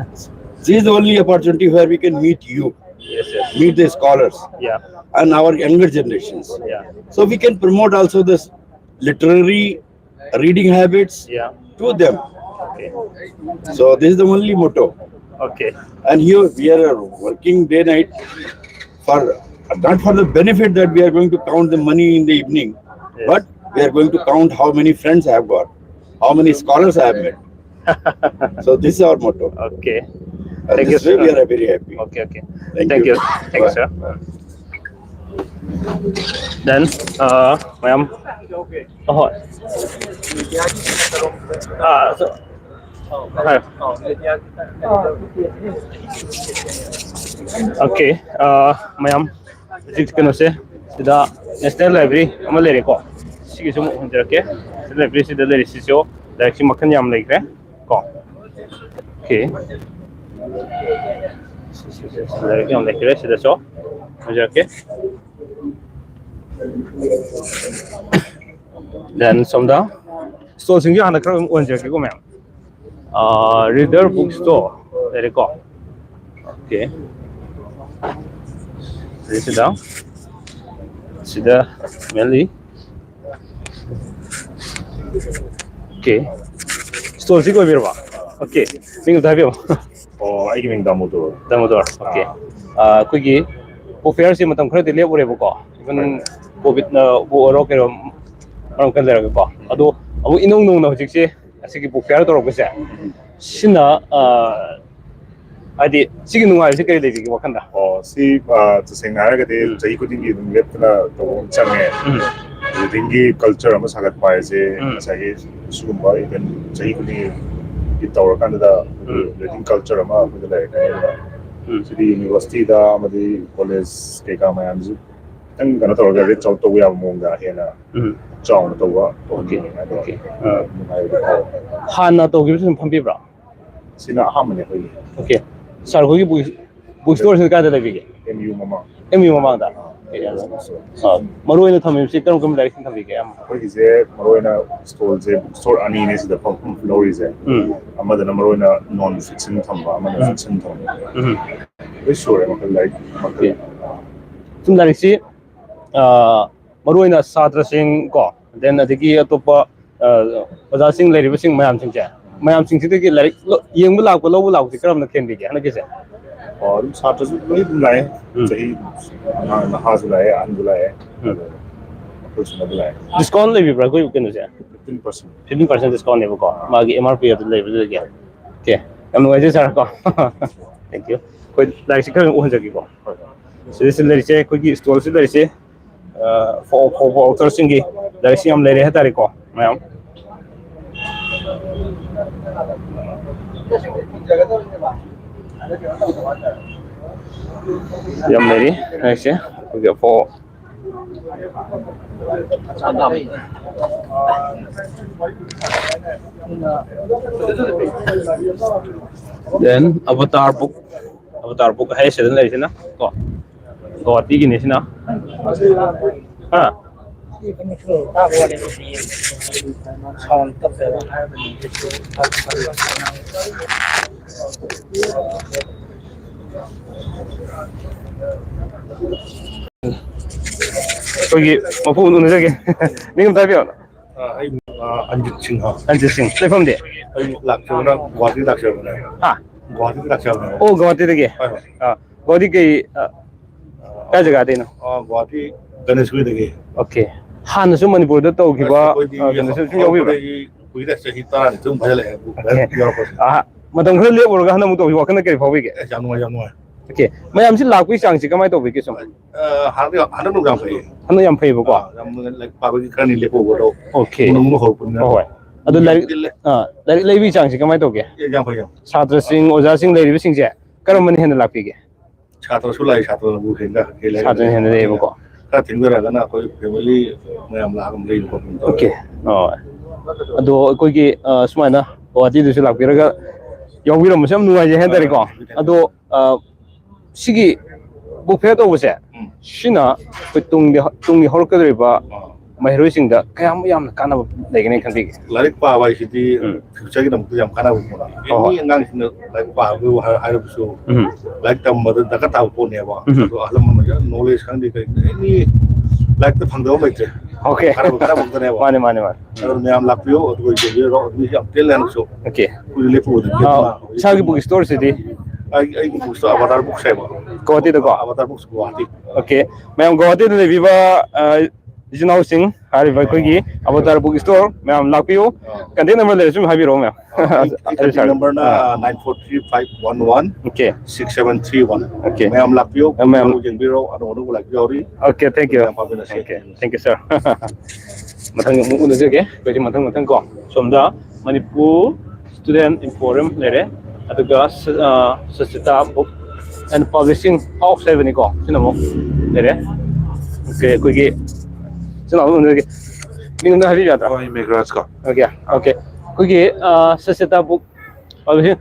this is the only opportunity where we can meet you, Yes. Yes. Meet the scholars, Yeah. And our younger generations. Yeah. So we can promote also this literary reading habits Yeah. To them. Okay. So this is the only motto. Okay. And here we are working day night for not for the benefit that we are going to count the money in the evening, Yes. But we are going to count how many friends I have got, how many scholars I have met. So this is our motto. Okay. And Thank this you, way we sir. Are very happy. Okay. Okay. Thank Thank you. you. Thank you, sir. Then, uh, ꯃꯌꯥꯝ. ꯑꯍꯣꯏ꯫ ꯑꯥ, so, ꯍꯣꯏ꯫ Okay, uh, ꯃꯌꯥꯝ, ꯍꯧꯖꯤꯛ ꯀꯩꯅꯣꯁꯦ, ꯁꯤꯗ National Library ꯑꯃ ꯂꯩꯔꯦꯀꯣ꯫ ꯁꯤꯒꯤꯁꯨ ꯑꯃꯨꯛ ꯍꯣꯟꯖꯔꯛꯀꯦ꯫ National Library ꯁꯤꯗ ꯂꯩꯔꯤꯁꯤꯁꯨ ꯂꯥꯏꯔꯤꯛꯁꯤ ꯃꯈꯜ ꯌꯥꯝ ꯂꯩꯈ꯭ꯔꯦ ꯀꯣ꯫ Okay. ꯂꯥꯏꯔꯤꯛ ꯌꯥꯝ ꯂꯩꯈ꯭ꯔꯦ ꯁꯤꯗꯁꯨ꯫ ꯍꯣꯟꯖꯔꯛꯀꯦ꯫ Then ꯁꯣꯝꯗ ꯁ꯭ꯇꯣꯜꯁꯤꯡꯁꯦ ꯍꯥꯟꯅ ꯈꯔ ꯑꯗꯨꯝ ꯑꯣꯟꯖꯔꯛꯀꯦꯀꯣ ꯃꯌꯥꯝ꯫ Reader Book Store ꯂꯩꯔꯦꯀꯣ꯫ Okay. ꯁꯤꯗ, ꯁꯤꯗ ꯃꯦꯜꯂꯤ꯫ ꯑꯣꯀꯦ꯫ ꯁ꯭ꯇꯣꯜꯁꯤ ꯑꯣꯏꯕꯤꯔꯕ? ꯑꯣꯀꯦ꯫ ꯃꯤꯡ ꯑꯝꯇ ꯍꯥꯏꯕꯤꯌꯨ꯫ ꯑꯣ, ꯑꯩꯒꯤ ꯃꯤꯡ ꯗꯥꯃꯣꯗꯣꯔ꯫ ꯗꯥꯃꯣꯗꯣꯔ, ꯑꯣꯀꯦ꯫ ꯑꯥ꯫ ꯑꯥ, ꯑꯩꯈꯣꯏꯒꯤ ꯕꯨꯛ ꯐꯤꯌꯔꯁꯤ ꯃꯇꯝ ꯈꯔꯗꯤ ꯂꯦꯞꯄꯨꯔꯦꯕꯀꯣ꯫ Even ꯍꯣꯏ, ꯍꯣꯏ꯫ ꯀꯣꯚꯤꯗꯅꯕꯨ ꯑꯣꯏꯔꯣ, ꯀꯩꯅꯣ, ꯃꯔꯝ ꯈꯔ ꯂꯩꯔꯒꯀꯣ꯫ ꯑꯗꯣ ꯑꯃꯨꯛ ꯏꯅꯧ ꯅꯧꯅ ꯍꯧꯖꯤꯛꯁꯦ ꯑꯁꯤꯒꯤ ꯕꯨꯛ ꯐꯤꯌꯔ ꯇꯧꯔꯛꯄꯁꯦ, ꯁꯤꯅ, ꯑꯥ, ꯍꯥꯏꯗꯤ, ꯁꯤꯒꯤ ꯅꯨꯡꯉꯥꯏꯕꯁꯤ ꯀꯔꯤ ꯂꯩꯕꯤꯒꯦ ꯋꯥꯈꯜꯗ? ꯑꯣ, ꯁꯤ, ꯑ, ꯇꯁꯦꯡꯅ ꯍꯥꯏꯔꯒꯗꯤ ꯎꯝ꯫ ꯆꯍꯤ ꯈꯨꯗꯤꯡꯒꯤ ꯑꯗꯨꯝ ꯂꯦꯞꯇꯅ ꯇꯧꯕ ꯑꯃ ꯆꯪꯉꯦ꯫ ꯎꯝ꯫ Weddingꯒꯤ culture ꯑꯃ ꯁꯥꯒꯠꯄ ꯍꯥꯏꯁꯦ ꯎꯝ꯫ ꯉꯁꯥꯏꯒꯤ ꯁꯤꯒꯨꯝꯕ event ꯆꯍꯤ ꯈꯨꯗꯤꯡꯒꯤ ꯇꯧꯔꯀꯥꯟꯗ ꯑꯩꯈꯣꯏꯒꯤ ꯎꯝ꯫ Wedding culture ꯑꯃ ꯑꯩꯈꯣꯏꯗ ꯂꯩꯔꯛꯀꯅꯤ꯫ ꯑꯗꯨꯅ ꯎꯝ꯫ ꯁꯤꯗꯤ universityꯗ ꯑꯃꯗꯤ college ꯀꯩꯀꯥ ꯃꯌꯥꯝꯁꯨ ꯈꯤꯇꯪ ꯀꯩꯅꯣ ꯇꯧꯔꯒ reach out ꯇꯧꯕ ꯌꯥꯕ ꯃꯑꯣꯡꯗ ꯍꯦꯟꯅ ꯎꯝ꯫ ꯆꯥꯎꯅ ꯇꯧꯕ ꯑꯣꯀꯦ, ꯇꯧꯍꯟꯅꯤꯡꯉꯦ꯫ ꯑꯗꯣ ꯑꯣꯀꯦ꯫ ꯑ꯫ ꯅꯨꯡꯉꯥꯏꯕ ꯐꯥꯎꯋꯦ꯫ ꯍꯥꯟꯅ ꯇꯧꯈꯤꯕꯁꯨ ꯑꯗꯨꯝ ꯐꯝꯕꯤꯕ꯭ꯔꯥ? ꯁꯤꯅ ꯑꯍꯥꯟꯕꯅꯦ ꯑꯩꯈꯣꯏꯒꯤ꯫ ꯑꯣꯀꯦ꯫ Sir ꯈꯣꯏꯒꯤ book, book storeꯁꯤ ꯀꯥꯏꯗ ꯂꯩꯕꯤꯒꯦ? ꯑꯦꯝ ꯌꯨ ꯃꯃꯥꯡ꯫ ꯑꯦꯝ ꯌꯨ ꯃꯃꯥꯡꯗ? ꯑꯥ꯫ ꯑꯣꯀꯦ, ꯌꯥꯝ ꯅꯨꯡꯉꯥꯏ꯫ ꯑꯥ, ꯃꯔꯨ ꯑꯣꯏꯅ ꯊꯝꯃꯤꯕꯁꯤ ꯀꯔꯝ ꯀꯔꯝꯕ ꯂꯥꯏꯔꯤꯛꯁꯤꯡ ꯊꯝꯕꯤꯒꯦ? ꯑꯌꯥꯝꯕ? ꯑꯩꯈꯣꯏꯒꯤꯁꯦ ꯃꯔꯨ ꯑꯣꯏꯅ ꯁ꯭ꯇꯣꯜꯁꯦ book store ꯑꯅꯤꯅꯦ ꯁꯤꯗ ꯐꯝ-, ꯐꯝ-, ꯂꯧꯔꯤꯁꯦ꯫ ꯎꯝ꯫ ꯑꯃꯗꯅ ꯃꯔꯨ ꯑꯣꯏꯅ non fiction ꯊꯝꯕ, ꯑꯃꯅ ꯎꯝ꯫ Fiction ꯊꯝꯕ꯫ ꯎꯝ꯫ ꯂꯣꯏ ꯁꯨꯔꯦ ꯃꯈꯜ ꯂꯥꯏꯔꯤꯛ ꯃꯈꯜ꯫ ꯑꯣꯀꯦ꯫ ꯁꯨꯝ ꯂꯥꯏꯔꯤꯛꯁꯤ, ꯑꯥ, ꯃꯔꯨ ꯑꯣꯏꯅ ꯁꯥꯇ꯭ꯔꯁꯤꯡ ꯀꯣ, then ꯑꯗꯒꯤ ꯑꯇꯣꯞꯄ ꯑ, ꯑꯣꯖꯥꯁꯤꯡ ꯂꯩꯔꯤꯕꯁꯤꯡ ꯃꯌꯥꯝꯁꯤꯡꯁꯦ, ꯃꯌꯥꯝꯁꯤꯡꯁꯤꯗꯒꯤ ꯂꯥꯏꯔꯤꯛ ꯂꯣ-, ꯌꯦꯡꯕ ꯂꯥꯛꯄ, ꯂꯧꯕ ꯂꯥꯛꯄꯁꯦ ꯀꯔꯝꯅ ꯈꯦꯟꯕꯤꯒꯦ ꯍꯟꯗꯛꯀꯤꯁꯦ? ꯑꯣ, ꯑꯗꯨꯝ ꯁꯥꯇ꯭ꯔꯁꯨ ꯂꯣꯏ ꯑꯗꯨꯝ ꯂꯥꯛꯑꯦ꯫ ꯎꯝ꯫ ꯆꯍꯤ ꯑꯉꯥꯡ ꯅꯍꯥꯁꯨ ꯂꯥꯛꯑꯦ, ꯑꯍꯟꯁꯨ ꯂꯥꯛꯑꯦ꯫ ꯎꯝ꯫ ꯑꯗꯣ ꯑꯩꯈꯣꯏ ꯁꯨꯅꯕ ꯂꯥꯛꯑꯦ꯫ Discount ꯂꯩꯕꯤꯕ꯭ꯔꯥ ꯑꯩꯈꯣꯏ ꯀꯩꯅꯣꯁꯦ? Fifteen percent꯫ Fifteen percent discountꯅꯦꯕꯀꯣ, ꯑꯥ꯫ ꯃꯥꯒꯤ M R P ꯑꯗꯨ ꯂꯩꯕꯗꯨꯗꯒꯤ꯫ ꯑꯣꯀꯦ, ꯌꯥꯝ ꯅꯨꯡꯉꯥꯏꯖꯩ sir ꯀꯣ꯫ Thank you꯫ ꯑꯩꯈꯣꯏ ꯂꯥꯏꯔꯤꯛꯁꯦ ꯈꯔ ꯎꯍꯟꯖꯒꯦꯀꯣ꯫ ꯍꯣꯏ, ꯍꯣꯏ꯫ ꯁꯤꯗ, ꯁꯤꯗ ꯂꯩꯔꯤꯁꯦ ꯑꯩꯈꯣꯏꯒꯤ ꯁ꯭ꯇꯣꯜꯁꯤꯗ ꯂꯩꯔꯤꯁꯦ ꯑ, ꯐꯥꯎ-, ꯐꯥꯎꯕ authorꯁꯤꯡꯒꯤ ꯂꯥꯏꯔꯤꯛꯁꯤ ꯌꯥꯝ ꯂꯩꯔꯦ ꯍꯥꯏꯇꯥꯔꯦꯀꯣ, ꯃꯌꯥꯝ꯫ ꯌꯥꯝ ꯂꯩꯔꯤ ꯂꯥꯏꯔꯤꯛꯁꯦ꯫ ꯑꯩꯈꯣꯏꯒꯤ ꯑꯐꯥꯎ-, Then Avatar book, Avatar book ꯍꯥꯏꯁꯤꯗ ꯂꯩꯔꯤꯁꯤꯅ ꯀꯣ꯫ ꯒꯧꯍꯥꯇꯤꯒꯤꯅꯤ ꯁꯤꯅ꯫ ꯍꯥ? Sound ꯇꯞꯄꯦꯕ꯫ ꯑꯩꯈꯣꯏꯒꯤ ꯃꯄꯨ ꯎꯅꯖꯒꯦ꯫ ꯃꯤꯡ ꯑꯝꯇ ꯍꯥꯏꯕꯤꯌꯣ꯫ ꯑ, ꯑꯩ, ꯑ, ꯑꯟꯖꯤꯠ ꯁꯤꯡꯍ꯫ ꯑꯟꯖꯤꯠ ꯁꯤꯡ꯫ ꯂꯩꯐꯝꯗꯤ? ꯑꯩ ꯂꯥꯛꯆꯕꯅ ꯒꯨꯋꯥꯍꯥꯇꯤ ꯂꯥꯛꯆꯕꯅꯦ꯫ ꯍꯥ? ꯒꯨꯋꯥꯍꯥꯇꯤ ꯂꯥꯛꯆꯕꯅꯦ꯫ ꯑꯣ, ꯒꯨꯋꯥꯍꯥꯇꯤꯗꯒꯤ? ꯍꯣꯏ, ꯍꯣꯏ꯫ ꯑ, ꯒꯨꯋꯥꯍꯥꯇꯤ ꯀꯩ, ꯑ, ꯀꯥꯏ ꯖꯒꯥꯗꯩꯅꯣ? ꯑ, ꯒꯨꯋꯥꯍꯥꯇꯤ ꯒꯅꯦꯁꯒꯨꯔꯤꯗꯒꯤ꯫ ꯑꯣꯀꯦ꯫ ꯍꯥꯟꯅꯁꯨ ꯃꯅꯤꯄꯨꯔꯗ ꯇꯧꯈꯤꯕ, ꯑꯁ, ꯑꯩꯈꯣꯏꯗꯤ ꯑ, ꯀꯩꯅꯣꯁꯨ ꯁꯨꯝ ꯌꯥꯎꯕꯤꯕ꯭ꯔꯥ? ꯍꯧꯔꯛꯄꯗꯒꯤ ꯀꯨꯏꯔꯦ, ꯆꯍꯤ ꯇꯔꯥꯅꯤꯊꯣꯏꯃꯨꯛ ꯐꯥꯖꯤꯜꯂꯛꯑꯦ, ꯑꯣꯀꯦ꯫ ꯌꯥꯎꯔꯛꯄꯁꯦ꯫ ꯑ, ꯃꯇꯝ ꯈꯔ ꯂꯦꯞꯄꯨꯔꯒ ꯍꯟꯗꯛ ꯑꯃꯨꯛ ꯇꯧꯕꯁꯤ ꯋꯥꯈꯜꯗ ꯀꯔꯤ ꯐꯥꯎꯕꯤꯒꯦ? ꯑꯦ, ꯌꯥꯝ ꯅꯨꯡꯉꯥꯏ, ꯌꯥꯝ ꯅꯨꯡꯉꯥꯏ꯫ ꯑꯣꯀꯦ꯫ ꯃꯌꯥꯝꯁꯤ ꯂꯥꯛꯄꯒꯤ ꯆꯥꯡꯁꯤ ꯀꯃꯥꯏꯅ ꯇꯧꯕꯤꯒꯦ ꯁꯨꯝ? ꯑ, ꯍꯟꯗꯛ, ꯍꯟꯗꯛ ꯌꯥꯝ ꯐꯩꯌꯦ꯫ ꯍꯟꯗꯛ ꯌꯥꯝ ꯐꯩꯌꯦꯕꯀꯣ? ꯑ, ꯌꯥꯝ ꯂꯥꯏꯔꯤꯛ ꯄꯥꯕꯒꯤ ꯈꯔꯅꯤ ꯂꯦꯞꯄꯨꯕꯗꯣ꯫ ꯑꯣꯀꯦ꯫ ꯅꯧꯅ ꯍꯧꯔꯛꯄꯅꯤꯅ꯫ ꯍꯣꯏ, ꯍꯣꯏ꯫ ꯑꯗꯨ ꯌꯥꯝ ꯂꯥꯏꯔꯤꯛ, ꯇꯤꯜꯂꯦ꯫ ꯑ, ꯂꯥꯏꯔꯤꯛ ꯂꯩꯕꯒꯤ ꯆꯥꯡꯁꯤ ꯀꯃꯥꯏꯅ ꯇꯧꯒꯦ? ꯑꯦ, ꯌꯥꯝ ꯐꯩ, ꯌꯥꯝ ꯐꯩ꯫ ꯁꯥꯇ꯭ꯔꯁꯤꯡ, ꯑꯣꯖꯥꯁꯤꯡ ꯂꯩꯔꯤꯕꯁꯤꯡꯁꯦ ꯀꯔꯝꯕꯅ ꯍꯦꯟꯅ ꯂꯥꯛꯄꯤꯒꯦ? ꯁꯥꯇ꯭ꯔꯁꯨ ꯂꯥꯛꯏ, ꯁꯥꯇ꯭ꯔꯅꯕꯨ ꯍꯦꯟꯅ ꯍꯦꯜꯂꯦ꯫ ꯁꯥꯇ꯭ꯔꯅ ꯍꯦꯟꯅ ꯂꯩꯌꯦꯕꯀꯣ? ꯈꯔ ꯊꯦꯡꯅꯔꯒꯅ ꯑꯩꯈꯣꯏ ꯐꯦꯃꯤꯂꯤ ꯃꯌꯥꯝ ꯂꯥꯛꯑꯒ ꯂꯩꯕ ꯈꯣꯠꯄ ꯇꯧꯋꯦ꯫ ꯑꯣꯀꯦ꯫ ꯑꯣ꯫ ꯑꯗꯣ ꯑꯩꯈꯣꯏꯒꯤ, ꯑ, ꯁꯨꯃꯥꯏꯅ ꯒꯨꯋꯥꯍꯥꯇꯤꯗꯁꯨ ꯂꯥꯛꯄꯤꯔꯒ ꯌꯥꯎꯕꯤꯔꯝꯕꯁꯦ ꯌꯥꯝ ꯅꯨꯡꯉꯥꯏꯖꯩ ꯍꯥꯏꯇꯥꯔꯦꯀꯣ꯫ ꯑ, ꯑꯗꯣ, ꯑ, ꯁꯤꯒꯤ ꯕꯨꯛ ꯐꯤꯌꯔ ꯇꯧꯕꯁꯦ, ꯎꯝ꯫ ꯁꯤꯅ ꯑꯩꯈꯣꯏ ꯇꯨꯡꯗ, ꯇꯨꯡꯒꯤ ꯍꯧꯔꯛꯀꯗꯧꯔꯤꯕ ꯑ꯫ ꯃꯍꯩꯔꯣꯏꯁꯤꯡꯗ ꯀꯌꯥꯃꯨꯛ ꯌꯥꯝꯅ ꯀꯥꯟꯅꯕ ꯂꯩꯒꯅꯤ ꯈꯟꯕꯤꯒꯦ? ꯂꯥꯏꯔꯤꯛ ꯄꯥꯕ ꯍꯥꯏꯁꯤꯗꯤ ꯎꯝ꯫ ꯐ꯭ꯌꯨꯆꯔꯒꯤꯗꯃꯛꯇ ꯌꯥꯝ ꯀꯥꯟꯅꯕ ꯄꯣꯠꯅꯤ꯫ ꯍꯣꯏ, ꯍꯣꯏ꯫ ꯑꯦꯅꯤ ꯑꯉꯥꯡꯁꯤꯡꯅ ꯂꯥꯏꯔꯤꯛ ꯄꯥꯕ ꯍꯥꯏ-, ꯍꯥꯏꯔꯕꯁꯨ, ꯎꯝ꯫ ꯂꯥꯏꯔꯤꯛ ꯇꯝꯕꯗ ꯗꯔꯀꯥꯔ ꯇꯥꯕ ꯄꯣꯠꯅꯦꯕ꯫ ꯎꯝ꯫ ꯑꯗꯣ ꯑꯍꯜ ꯂꯃꯟꯅ ꯅꯣꯂꯦꯖ ꯈꯪꯗꯦ, ꯀꯔꯤ, ꯑꯦꯅꯤ ꯂꯥꯏꯔꯤꯛꯇ ꯐꯪꯗꯕ ꯑꯃ ꯂꯩꯇ꯭ꯔꯦ꯫ ꯑꯣꯀꯦ꯫ ꯀꯥꯟꯅꯕ, ꯀꯥꯟꯅꯕ ꯉꯥꯛꯇꯅꯦꯕ꯫ ꯃꯥꯅꯦ, ꯃꯥꯅꯦ, ꯃꯥꯅꯦ꯫ ꯑꯗꯣ ꯃꯌꯥꯝ ꯂꯥꯛꯄꯤꯌꯣ, ꯑꯗꯨꯒ ꯌꯦꯡꯕꯤꯔꯣ, ꯃꯤ ꯌꯥꯝ ꯇꯦꯜꯂꯦ ꯍꯥꯏꯅꯁꯨ꯫ ꯑꯣꯀꯦ꯫ ꯑꯩꯈꯣꯏꯁꯨ ꯂꯦꯞꯄ ꯑꯣꯏꯗꯣꯏꯅꯤ꯫ ꯑꯥ, ꯏꯁꯥꯒꯤ ꯕꯨꯛ ꯁ꯭ꯇꯣꯔꯁꯤꯗꯤ? ꯑꯩ, ꯑꯩꯒꯤ ꯕꯨꯛ ꯁ꯭ꯇꯣꯔ ꯑꯕꯥꯇꯥꯔ ꯕꯨꯛꯁ ꯍꯥꯏꯕ꯫ ꯒꯨꯋꯥꯍꯥꯇꯤꯗꯀꯣ? ꯑꯕꯥꯇꯥꯔ ꯕꯨꯛꯁ ꯒꯨꯋꯥꯍꯥꯇꯤ꯫ ꯑꯣꯀꯦ꯫ ꯃꯌꯥꯝ ꯒꯨꯋꯥꯍꯥꯇꯤꯗ ꯂꯩꯕꯤꯕ, ꯑ, ꯏꯆꯤꯟ ꯏꯅꯥꯎꯁꯤꯡ, ꯍꯥꯏꯔꯤꯕ ꯑꯩꯈꯣꯏꯒꯤ ꯑꯕꯥꯇꯥꯔ ꯕꯨꯛ ꯁ꯭ꯇꯣꯔ, ꯃꯌꯥꯝ ꯂꯥꯛꯄꯤꯌꯨ꯫ ꯑꯥ꯫ ꯀꯟꯇꯦꯛ ꯅꯝꯕꯔ ꯂꯩꯔꯁꯨ ꯑꯗꯨꯝ ꯍꯥꯏꯕꯤꯔꯛꯑꯣ, ꯃꯌꯥꯝ꯫ ꯑꯥ, ꯑꯩ, ꯑꯩ ꯑꯗꯨ ꯀꯟꯇꯦꯛ ꯁꯥꯔ, ꯅꯝꯕꯔꯅ ꯑꯥ꯫ Nine four three five one one okay. Six seven three one. Okay. ꯃꯌꯥꯝ ꯂꯥꯛꯄꯤꯌꯨ, ꯑꯥ, ꯃꯌꯥꯝ꯫ ꯌꯦꯡꯕꯤꯔꯣ, ꯑꯅꯧ ꯑꯅꯧꯕ ꯂꯥꯛꯄ ꯌꯥꯎꯔꯤ꯫ Okay, thank you꯫ ꯃꯌꯥꯝ ꯄꯥꯝꯕꯤꯔꯁꯤ꯫ Okay, thank you, sir꯫ ꯃꯊꯪ ꯑꯃꯨꯛ ꯎꯅꯖꯒꯦ꯫ ꯑꯩꯈꯣꯏꯁꯦ ꯃꯊꯪ ꯃꯊꯪ ꯀꯣ, ꯁꯣꯝꯗ ꯃꯅꯤꯄꯨꯔ Student Emporium ꯂꯩꯔꯦ, ꯑꯗꯨꯒ ꯁ-, ꯑ, ꯁꯆꯤꯇꯥ Book and Publishing House ꯍꯥꯏꯕꯅꯤꯀꯣ, ꯁꯤꯅ ꯑꯃꯨꯛ ꯂꯩꯔꯦ꯫ ꯑꯣꯀꯦ, ꯑꯩꯈꯣꯏꯒꯤ ꯁꯤꯅ ꯑꯃꯨꯛ ꯎꯅꯖꯒꯦ꯫ ꯃꯤꯡ ꯑꯝꯇ ꯍꯥꯏꯕꯤꯕ ꯌꯥꯗ꯭ꯔꯥ? ꯍꯣꯏ, ꯃꯦꯘꯔꯥꯖ ꯀꯣ꯫ Okay, okay. ꯑꯩꯈꯣꯏꯒꯤ, ꯑ, ꯁꯆꯤꯇꯥ Book Publishing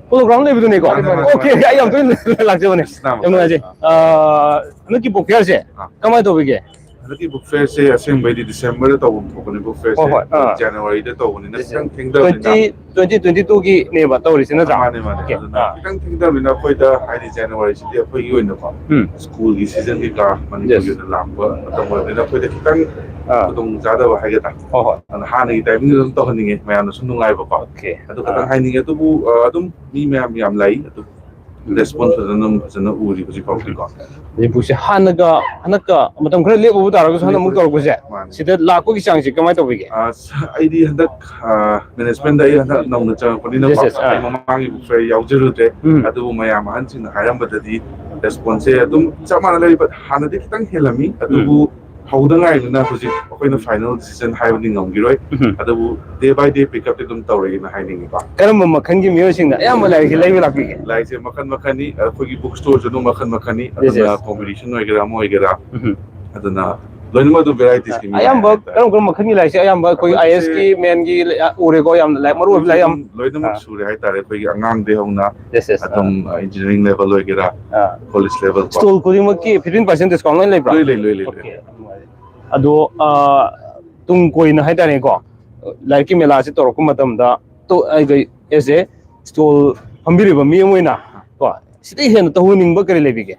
Polo Ground ꯂꯩꯕꯗꯨꯅꯤꯀꯣ? ꯃꯥꯅꯦ, ꯃꯥꯅꯦ, ꯑꯣꯀꯦ, ꯃꯥꯅꯦ꯫ ꯑꯩ ꯌꯥꯝ ꯇꯣꯏꯅ ꯂꯥꯛꯆꯕꯅꯦ꯫ ꯏꯁ, ꯌꯥꯝ ꯅꯨꯡꯉꯥꯏꯖꯩ꯫ ꯑꯥ꯫ ꯑ, ꯍꯟꯗꯛꯀꯤ book fair ꯁꯦ ꯑꯥ꯫ ꯀꯃꯥꯏꯅ ꯇꯧꯕꯤꯒꯦ? ꯍꯟꯗꯛꯀꯤ ꯕꯨꯛ ꯐꯦꯌꯔꯁꯦ ꯑꯁꯦꯡꯕꯩꯗꯤ ꯗꯤꯁꯦꯝꯕꯔꯗ ꯇꯧꯐꯝ ꯊꯣꯛꯄꯅꯦ, ꯕꯨꯛ ꯐꯦꯌꯔꯁꯦ ꯍꯣꯏ, ꯍꯣꯏ, ꯑꯥ꯫ ꯖꯅꯋꯥꯔꯤꯗ ꯇꯧꯕꯅꯤꯅ Yes, yes. ꯈꯤꯇꯪ ꯊꯦꯡꯊꯕꯅꯤꯅ꯫ Twenty twenty twenty two ꯒꯤꯅꯦꯕ ꯇꯧꯔꯤꯁꯤ, ꯅꯠꯇ꯭ꯔꯥ? ꯃꯥꯅꯦ, ꯃꯥꯅꯦ꯫ Okay, ꯑꯗꯨꯅ ꯑꯥ꯫ ꯈꯤꯇꯪ ꯊꯦꯡꯊꯕꯅꯤꯅ ꯑꯩꯈꯣꯏꯗ, ꯍꯥꯏꯗꯤ ꯖꯅꯋꯥꯔꯤꯁꯤꯗꯤ ꯑꯩꯈꯣꯏꯒꯤ ꯑꯣꯏꯅꯀꯣ, ꯎꯝ꯫ ꯁ꯭ꯀꯨꯜꯒꯤ ꯁꯤꯖꯟ ꯀꯩꯀꯥ ꯃꯅꯤꯄꯨꯔꯒꯤ Yes. ꯑꯣꯏꯅ ꯂꯥꯛꯄ ꯃꯇꯝ ꯑꯣꯏꯕꯅꯤꯅ ꯑꯩꯈꯣꯏꯗ ꯈꯤꯇꯪ ꯑꯥ꯫ ꯈꯨꯗꯣꯡ ꯆꯥꯗꯕ ꯍꯥꯏꯒꯗ꯭ꯔꯥ꯫ ꯍꯣꯏ, ꯍꯣꯏ꯫ ꯑꯗꯨꯅ ꯍꯥꯟꯅꯒꯤ ꯇꯥꯏꯃꯤꯡꯗ ꯑꯗꯨꯝ ꯇꯧꯍꯟꯅꯤꯡꯉꯦ, ꯃꯌꯥꯝꯅꯁꯨ ꯅꯨꯡꯉꯥꯏꯕꯀꯣ꯫ Okay. ꯑꯗꯨ ꯈꯤꯇꯪ ꯑꯥ꯫ ꯍꯥꯏꯅꯤꯡꯉꯦ꯫ ꯑꯗꯨꯕꯨ, ꯑ, ꯑꯗꯨꯝ ꯃꯤ ꯃꯌꯥꯝ ꯌꯥꯝ ꯂꯥꯛꯏ, ꯑꯗꯨꯝ ꯔꯦꯁꯄꯣꯟꯁ ꯐꯖꯅ ꯑꯗꯨꯝ ꯐꯖꯅ ꯎꯔꯤ ꯍꯧꯖꯤꯛ ꯐꯥꯎꯗꯤꯀꯣ꯫ ꯃꯅꯤꯄꯨꯔꯁꯦ ꯍꯥꯟꯅꯒ ꯍꯟꯗꯛꯀ ꯃꯇꯝ ꯈꯔ ꯂꯦꯞꯄꯨꯕ ꯇꯥꯔꯒꯁꯨ ꯍꯟꯗꯛ ꯑꯃꯨꯛ ꯇꯧꯔꯛꯄꯁꯦ, ꯃꯥꯅꯦ꯫ ꯁꯤꯗ ꯂꯥꯛꯄꯒꯤ ꯆꯥꯡꯁꯦ ꯀꯃꯥꯏꯅ ꯇꯧꯕꯤꯒꯦ? ꯑ, ꯁ-, ꯑꯩꯗꯤ ꯍꯟꯗꯛ, ꯑ, ꯃꯦꯅꯦꯖꯃꯦꯟꯗ ꯑꯩ ꯍꯟꯗꯛ ꯅꯧꯅ ꯆꯪꯉꯛꯄꯅꯤꯅꯀꯣ, Yes, yes, ꯑꯥ꯫ ꯑꯩ ꯃꯃꯥꯡꯒꯤ ꯕꯨꯛ ꯐꯦꯌꯔ ꯌꯥꯎꯖꯔꯨꯗ꯭ꯔꯦ꯫ ꯎꯝ꯫ ꯑꯗꯨꯕꯨ ꯃꯌꯥꯝ ꯑꯍꯟꯁꯤꯡꯅ ꯍꯥꯏꯔꯝꯕꯗꯗꯤ ꯔꯦꯁꯄꯣꯟꯁꯁꯦ ꯑꯗꯨꯝ ꯆꯞ ꯃꯥꯟꯅ ꯂꯩ, but ꯍꯥꯟꯅꯗꯤ ꯈꯤꯇꯪ ꯍꯦꯜꯂꯝꯃꯤ꯫ ꯑꯗꯨꯕꯨ ꯍꯧꯗ ꯉꯥꯏꯔꯤꯕꯅꯤꯅ ꯍꯧꯖꯤꯛ ꯑꯩꯈꯣꯏꯅ ꯐꯥꯏꯅꯦꯜ ꯗꯤꯁꯤꯖꯟ ꯍꯥꯏꯕꯗꯤ ꯉꯝꯈꯤꯔꯣꯏ꯫ ꯎꯝ꯫ ꯑꯗꯨꯕꯨ day by day pick up T ꯑꯗꯨꯝ ꯇꯧꯔꯛꯑꯦꯅ ꯍꯥꯏꯅꯤꯡꯉꯤꯀꯣ꯫ ꯀꯔꯝꯕ ꯃꯈꯜꯒꯤ ꯃꯤꯑꯣꯏꯁꯤꯡꯅ ꯑꯌꯥꯝꯕ ꯂꯥꯏꯔꯤꯛꯁꯦ ꯂꯩꯕ ꯂꯥꯛꯄꯤꯒꯦ? ꯂꯥꯏꯔꯤꯛꯁꯦ ꯃꯈꯜ ꯃꯈꯜꯅꯤ, ꯑꯩꯈꯣꯏꯒꯤ ꯕꯨꯛ ꯁ꯭ꯇꯣꯔꯁꯨ ꯑꯗꯨꯝ ꯃꯈꯜ ꯃꯈꯜꯅꯤ꯫ Yes, ꯑꯗꯨꯅ yes. ꯀꯣꯝꯄꯤꯇꯤꯁꯟ ꯑꯣꯏꯒꯦꯔꯥ ꯑꯃ ꯑꯣꯏꯒꯦꯔꯥ, ꯎꯝ꯫ ꯑꯗꯨꯅ ꯂꯣꯏꯅꯃꯛ ꯑꯗꯨꯝ ꯚꯦꯔꯥꯏꯇꯤꯁꯀꯤ ꯃꯤ ꯑꯌꯥꯝꯕ ꯍꯥꯏꯇꯥꯔꯦ꯫ ꯀꯔꯝ ꯀꯔꯝꯕ ꯃꯈꯜꯒꯤ ꯂꯥꯏꯔꯤꯛꯁꯦ ꯑꯌꯥꯝꯕ ꯑꯩꯈꯣꯏ ꯑꯩꯈꯣꯏꯁꯦ ꯑꯥꯏ ꯑꯦꯁꯀꯤ, ꯃꯦꯟꯒꯤ ꯎꯔꯦꯀꯣ, ꯌꯥꯝꯅ ꯂꯥꯏꯔꯤꯛ ꯃꯔꯨ ꯑꯣꯏꯕ ꯂꯥꯏꯔꯤꯛ ꯌꯥꯝ ꯂꯣꯏꯅꯃꯛ ꯑꯥ꯫ ꯁꯨꯔꯦ ꯍꯥꯏꯇꯥꯔꯦ꯫ ꯑꯩꯈꯣꯏꯒꯤ ꯑꯉꯥꯡꯗꯩ ꯍꯧꯅ Yes, yes, ꯑꯗꯨꯝ ꯑꯥ꯫ ꯏꯟꯖꯤꯅꯤꯌꯥꯔꯤꯡ ꯂꯦꯚꯦꯜ ꯑꯣꯏꯒꯦꯔꯥ, ꯑꯥ꯫ ꯀꯣꯂꯦꯖ ꯂꯦꯚꯦꯜ ꯀꯣ꯫ ꯁ꯭ꯇꯣꯜ ꯈꯨꯗꯤꯡꯃꯛꯀꯤ fifteen percent discount ꯂꯣꯏ ꯂꯩꯕ꯭ꯔꯥ? ꯂꯣꯏ ꯂꯩ, ꯂꯣꯏ ꯂꯩ, ꯂꯣꯏ꯫ Okay, ꯌꯥꯝ ꯅꯨꯡꯉꯥꯏꯔꯦ꯫ ꯑꯗꯣ, ꯑꯥ, ꯇꯨꯡ ꯀꯣꯏꯅ ꯍꯥꯏꯇꯥꯔꯦꯀꯣ, ꯂꯥꯏꯔꯤꯛꯀꯤ ꯃꯦꯂꯥꯁꯦ ꯇꯧꯔꯛꯄ ꯃꯇꯝꯗ, ꯇꯣ-, ꯑꯩꯈꯣꯏ as a stall ꯐꯝꯕꯤꯔꯤꯕ ꯃꯤ ꯑꯃ ꯑꯣꯏꯅ ꯀꯣ, ꯁꯤꯗꯩ ꯍꯦꯟꯅ ꯇꯧꯍꯟꯅꯤꯡꯕ ꯀꯔꯤ ꯂꯩꯕꯤꯒꯦ?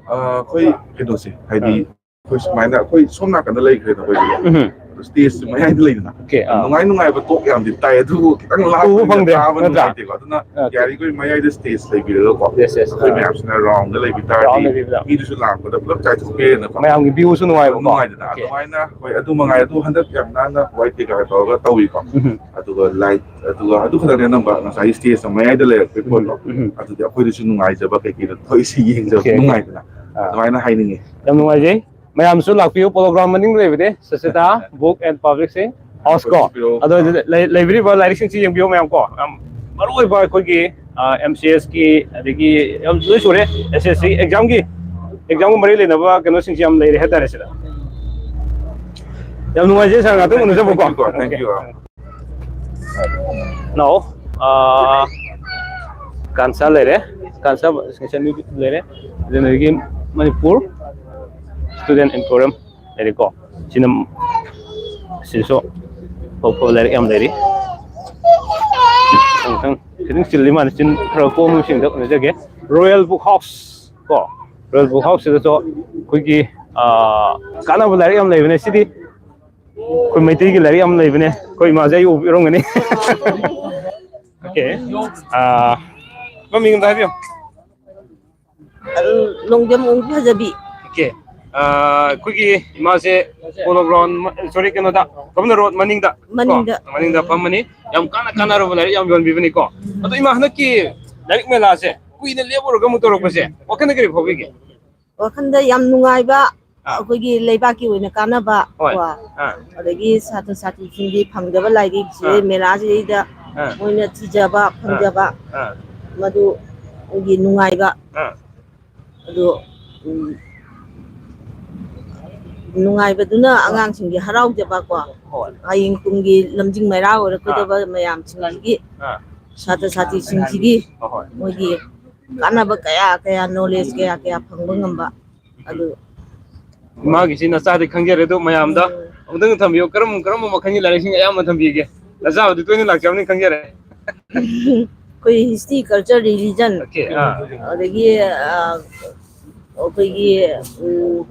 ꯑ, ꯑꯩꯈꯣꯏ ꯀꯩꯅꯣꯁꯦ, ꯍꯥꯏꯗꯤ ꯑꯥ꯫ ꯑꯩꯈꯣꯏ ꯁꯨꯃꯥꯏꯅ ꯑꯩꯈꯣꯏ ꯁꯣꯝ ꯅꯥꯀꯟꯗ ꯂꯩꯈ꯭ꯔꯦꯅ ꯑꯩꯈꯣꯏꯒꯤ ꯎꯝ꯫ ꯁ꯭ꯇꯦꯖ ꯃꯌꯥꯏꯗ ꯂꯩꯗꯅ, Okay, ꯑꯥ꯫ ꯅꯨꯡꯉꯥꯏ ꯅꯨꯡꯉꯥꯏꯕ ꯇꯣꯛ ꯌꯥꯝꯗꯤ ꯇꯥꯏ, ꯑꯗꯨꯕꯨ ꯈꯤꯇꯪ ꯎꯕ ꯂꯥꯞꯄꯅꯤꯅ ꯐꯪꯗꯦ, ꯇꯥꯕ ꯅꯠꯇ꯭ꯔꯥ? ꯅꯨꯡꯉꯥꯏꯇꯦꯀꯣ꯫ ꯑꯗꯨꯅ Okay. ꯌꯥꯔꯤꯈꯣꯏ ꯃꯌꯥꯏꯗ ꯁ꯭ꯇꯦꯖ ꯂꯩꯕꯤꯔꯒꯀꯣ, Yes, yes, ꯑꯩꯈꯣꯏ ꯑꯥ꯫ ꯃꯌꯥꯝꯁꯤꯅ ꯔꯥꯎꯟꯗ ꯂꯩꯕꯤ ꯔꯥꯎꯟꯗ ꯇꯥꯔꯗꯤ ꯂꯩꯕꯤꯗ꯫ ꯃꯤꯗꯨꯁꯨ ꯂꯥꯛꯄꯗ ꯄꯨꯂꯞ ꯆꯥꯏꯊꯣꯛꯄꯤꯔꯦꯅꯀꯣ꯫ ꯃꯌꯥꯝꯒꯤ view ꯁꯨ ꯅꯨꯡꯉꯥꯏꯕꯀꯣ꯫ ꯅꯨꯡꯉꯥꯏꯗꯅ꯫ Okay. ꯑꯗꯨꯃꯥꯏꯅ ꯍꯣꯏ, ꯑꯗꯨ ꯃꯉꯥꯏ꯫ ꯑꯗꯨ ꯍꯟꯗꯛ ꯌꯥꯝ ꯅꯥꯟꯅ ꯋꯥꯏꯠ ꯇꯦꯛ ꯇꯧꯔꯒ ꯇꯧꯋꯤꯀꯣ꯫ ꯎꯝ꯫ ꯑꯗꯨꯒ ꯂꯥꯏꯠ, ꯑꯗꯨꯒ ꯑꯗꯨ ꯈꯛꯇꯅꯦ ꯑꯅꯝꯕ ꯉꯁꯥꯏꯒꯤ ꯁ꯭ꯇꯦꯖ ꯃꯌꯥꯏꯗ ꯂꯩꯔꯛꯄꯒꯤ ꯄꯣꯠꯇꯣ꯫ ꯎꯝ꯫ ꯑꯗꯨꯗꯤ ꯑꯩꯈꯣꯏꯗꯁꯨ ꯅꯨꯡꯉꯥꯏꯖꯕ, ꯀꯩꯀꯩꯗꯣ ꯊꯣꯛꯏꯁꯤ ꯌꯦꯡꯖꯕ Okay, okay. ꯅꯨꯡꯉꯥꯏꯗꯅ꯫ ꯑꯥ꯫ ꯑꯗꯨꯃꯥꯏꯅ ꯍꯥꯏꯅꯤꯡꯉꯤ꯫ ꯌꯥꯝ ꯅꯨꯡꯉꯥꯏꯖꯩ꯫ ꯃꯌꯥꯝꯁꯨ ꯂꯥꯛꯄꯤꯌꯨ, ꯄꯣꯂꯣ ꯒ꯭ꯔꯥꯎꯟ ꯃꯅꯤꯡꯗ ꯂꯩꯕꯅꯦ ꯁꯆꯤꯇꯥ ꯕꯨꯛ ꯑꯦꯟ ꯄꯕ꯭ꯂꯤꯛꯁꯤꯡ ꯍꯥꯎꯁ ꯀꯣ꯫ ꯂꯥꯛꯄꯤꯔꯣ꯫ ꯑꯗꯣ ꯂꯩ-, ꯂꯩꯕꯤꯔꯤꯕ ꯂꯥꯏꯔꯤꯛꯁꯤꯡꯁꯤ ꯌꯦꯡꯕꯤꯌꯨ ꯃꯌꯥꯝ ꯀꯣ꯫ ꯌꯥꯝ ꯃꯔꯨ ꯑꯣꯏꯕ ꯑꯩꯈꯣꯏꯒꯤ, ꯑꯥ, ꯑꯦꯝ ꯁꯤ ꯑꯦꯁꯀꯤ, ꯑꯗꯒꯤ ꯌꯥꯝ ꯂꯣꯏ ꯁꯨꯔꯦ, ꯑꯦꯁ ꯑꯦꯁ ꯁꯤ ꯑꯦꯛꯖꯥꯝꯒꯤ, ꯑꯦꯛꯖꯥꯝꯒ ꯃꯔꯤ ꯂꯩꯅꯕ ꯀꯩꯅꯣꯁꯤꯡꯁꯤ ꯌꯥꯝ ꯂꯩꯔꯦ ꯍꯥꯏꯇꯥꯔꯦ ꯁꯤꯗ꯫ ꯌꯥꯝ ꯅꯨꯡꯉꯥꯏꯖꯩ ꯁꯥꯔ, ꯉꯥꯛꯇꯪ ꯎꯅꯖꯕꯀꯣ꯫ Thank you, thank you. ꯅꯥꯎ, ꯑꯥ, ꯀꯥꯟꯁꯥ ꯂꯩꯔꯦ, ꯀꯥꯟꯁꯥ ꯂꯩꯔꯦ, ꯑꯗꯨꯗꯒꯤ ꯃꯅꯤꯄꯨꯔ ꯁ꯭ꯇꯨꯗꯦꯟ ꯏꯟꯐꯣꯔꯝ꯫ ꯂꯩꯔꯦꯀꯣ꯫ ꯁꯤꯅ, ꯁꯤꯁꯨ ꯑꯐ ꯑꯐꯕ ꯂꯥꯏꯔꯤꯛ ꯌꯥꯝ ꯂꯩꯔꯤ꯫ ꯃꯊꯪ ꯃꯊꯪ ꯈꯤꯇꯪ ꯆꯤꯜꯂꯤ ꯃꯥꯜꯂꯦ, ꯆꯤꯟ ꯈꯔ ꯀꯣꯝꯕꯁꯤꯡꯗ ꯎꯅꯖꯒꯦ꯫ ꯔꯣꯌꯦꯜ ꯕꯨꯛ ꯍꯥꯎꯁ ꯀꯣ, ꯔꯣꯌꯦꯜ ꯕꯨꯛ ꯍꯥꯎꯁꯁꯤꯗꯁꯨ ꯑꯩꯈꯣꯏꯒꯤ, ꯑꯥ, ꯀꯥꯟꯅꯕ ꯂꯥꯏꯔꯤꯛ ꯌꯥꯝ ꯂꯩꯕꯅꯦ꯫ ꯁꯤꯗꯤ ꯑꯩꯈꯣꯏ ꯃꯩꯇꯩꯒꯤ ꯂꯥꯏꯔꯤꯛ ꯌꯥꯝ ꯂꯩꯕꯅꯦ꯫ ꯑꯩꯈꯣꯏ ꯏꯃꯥꯁꯦ ꯑꯩ ꯎꯕꯤꯔꯝꯒꯅꯤ꯫ ꯑꯣꯀꯦ꯫ ꯑꯥ, ꯃꯃꯤꯡ ꯑꯝꯇ ꯍꯥꯏꯕꯤꯌꯨ꯫ ꯅꯣꯡꯖꯝ ꯑꯣꯡꯕꯤ ꯐꯖꯕꯤ꯫ ꯑꯣꯀꯦ꯫ ꯑꯥ, ꯑꯩꯈꯣꯏꯒꯤ ꯏꯃꯥꯁꯦ ꯄꯣꯂꯣ ꯒ꯭ꯔꯥꯎꯟ, ꯁꯣꯔꯤ, ꯀꯩꯅꯣꯗ, ꯒꯣꯕꯤꯟꯗ ꯔꯣꯗ ꯃꯅꯤꯡꯗ ꯀꯣ, ꯃꯅꯤꯡꯗ꯫ ꯃꯅꯤꯡꯗ ꯐꯝꯕꯅꯤ꯫ ꯌꯥꯝ ꯀꯥꯟꯅ ꯀꯥꯟꯅꯔꯕ ꯂꯥꯏꯔꯤꯛ ꯌꯥꯝ ꯌꯣꯟꯕꯤꯕꯅꯤꯀꯣ꯫ ꯑꯗꯣ ꯏꯃꯥ, ꯍꯟꯗꯛꯀꯤ ꯂꯥꯏꯔꯤꯛ ꯃꯦꯂꯥꯁꯦ ꯀꯨꯏꯅ ꯂꯦꯞꯄꯨꯔꯒ ꯑꯃꯨꯛ ꯇꯧꯔꯛꯄꯁꯦ ꯋꯥꯈꯜꯗ ꯀꯔꯤ ꯐꯥꯎꯕꯤꯒꯦ? ꯋꯥꯈꯜꯗ ꯌꯥꯝ ꯅꯨꯡꯉꯥꯏꯕ, ꯑꯥ꯫ ꯑꯩꯈꯣꯏꯒꯤ ꯂꯩꯕꯥꯛꯀꯤ ꯑꯣꯏꯅ ꯀꯥꯟꯅꯕ ꯍꯣꯏ꯫ ꯀꯣ, ꯑꯥ꯫ ꯑꯗꯒꯤ ꯁꯥꯇ꯭ꯔ ꯁꯥꯇ꯭ꯔꯤꯁꯤꯡꯒꯤ ꯐꯪꯗꯕ ꯂꯥꯏꯔꯤꯛꯁꯦ ꯑꯥ꯫ ꯃꯦꯂꯥꯁꯤꯗꯩꯗ ꯑꯥ꯫ ꯃꯣꯏꯅ ꯊꯤꯖꯕ ꯑꯥ꯫ ꯐꯪꯖꯕ, ꯑꯥ꯫ ꯃꯗꯨꯒꯤ ꯅꯨꯡꯉꯥꯏꯕ꯫ ꯑꯥ꯫ ꯑꯗꯨ, ꯎꯝ, ꯅꯨꯡꯉꯥꯏꯕꯗꯨꯅ ꯑꯉꯥꯡꯁꯤꯡꯒꯤ ꯍꯔꯥꯎꯖꯕꯀꯣ, ꯍꯣꯏ꯫ ꯍꯌꯦꯡ ꯇꯨꯡꯒꯤ ꯂꯝꯖꯤꯡ ꯃꯩꯔꯥ ꯑꯣꯏꯔꯛꯀꯗꯕ ꯑꯥ꯫ ꯃꯌꯥꯝꯁꯤꯡꯁꯤꯒꯤ, ꯑꯥ꯫ ꯁꯥꯇ꯭ꯔ ꯁꯥꯇ꯭ꯔꯤꯁꯤꯡꯁꯤꯒꯤ ꯍꯣꯏ, ꯍꯣꯏ꯫ ꯃꯣꯏꯒꯤ ꯀꯥꯟꯅꯕ ꯀꯌꯥ ꯀꯌꯥ, ꯅꯣꯂꯦꯖ ꯀꯌꯥ ꯀꯌꯥ ꯐꯪꯕ ꯉꯝꯕ꯫ ꯑꯗꯨ ꯃꯥꯒꯤꯁꯤ ꯅꯆꯥꯗꯤ ꯈꯪꯖꯔꯦ, ꯑꯗꯨ ꯃꯌꯥꯝꯗ ꯎꯝ꯫ ꯑꯃꯨꯛꯇꯪ ꯊꯝꯕꯤꯌꯨ꯫ ꯀꯔꯝ-, ꯀꯔꯝꯕ ꯃꯈꯜꯒꯤ ꯂꯥꯏꯔꯤꯛꯁꯤꯡ ꯑꯌꯥꯝꯕ ꯊꯝꯕꯤꯒꯦ? ꯅꯆꯥꯕꯨꯗꯤ ꯇꯣꯏꯅ ꯂꯥꯛꯆꯕꯅꯤ ꯈꯪꯖꯔꯦ꯫ ꯑꯩꯈꯣꯏ ꯍꯤꯁꯇ꯭ꯔꯤ, ꯀꯜꯆꯔ, ꯔꯤꯂꯤꯖꯟ, ꯑꯣꯀꯦ, ꯑꯥ꯫ ꯑꯗꯒꯤ, ꯑ, ꯑꯩꯈꯣꯏꯒꯤ, ꯎꯝ,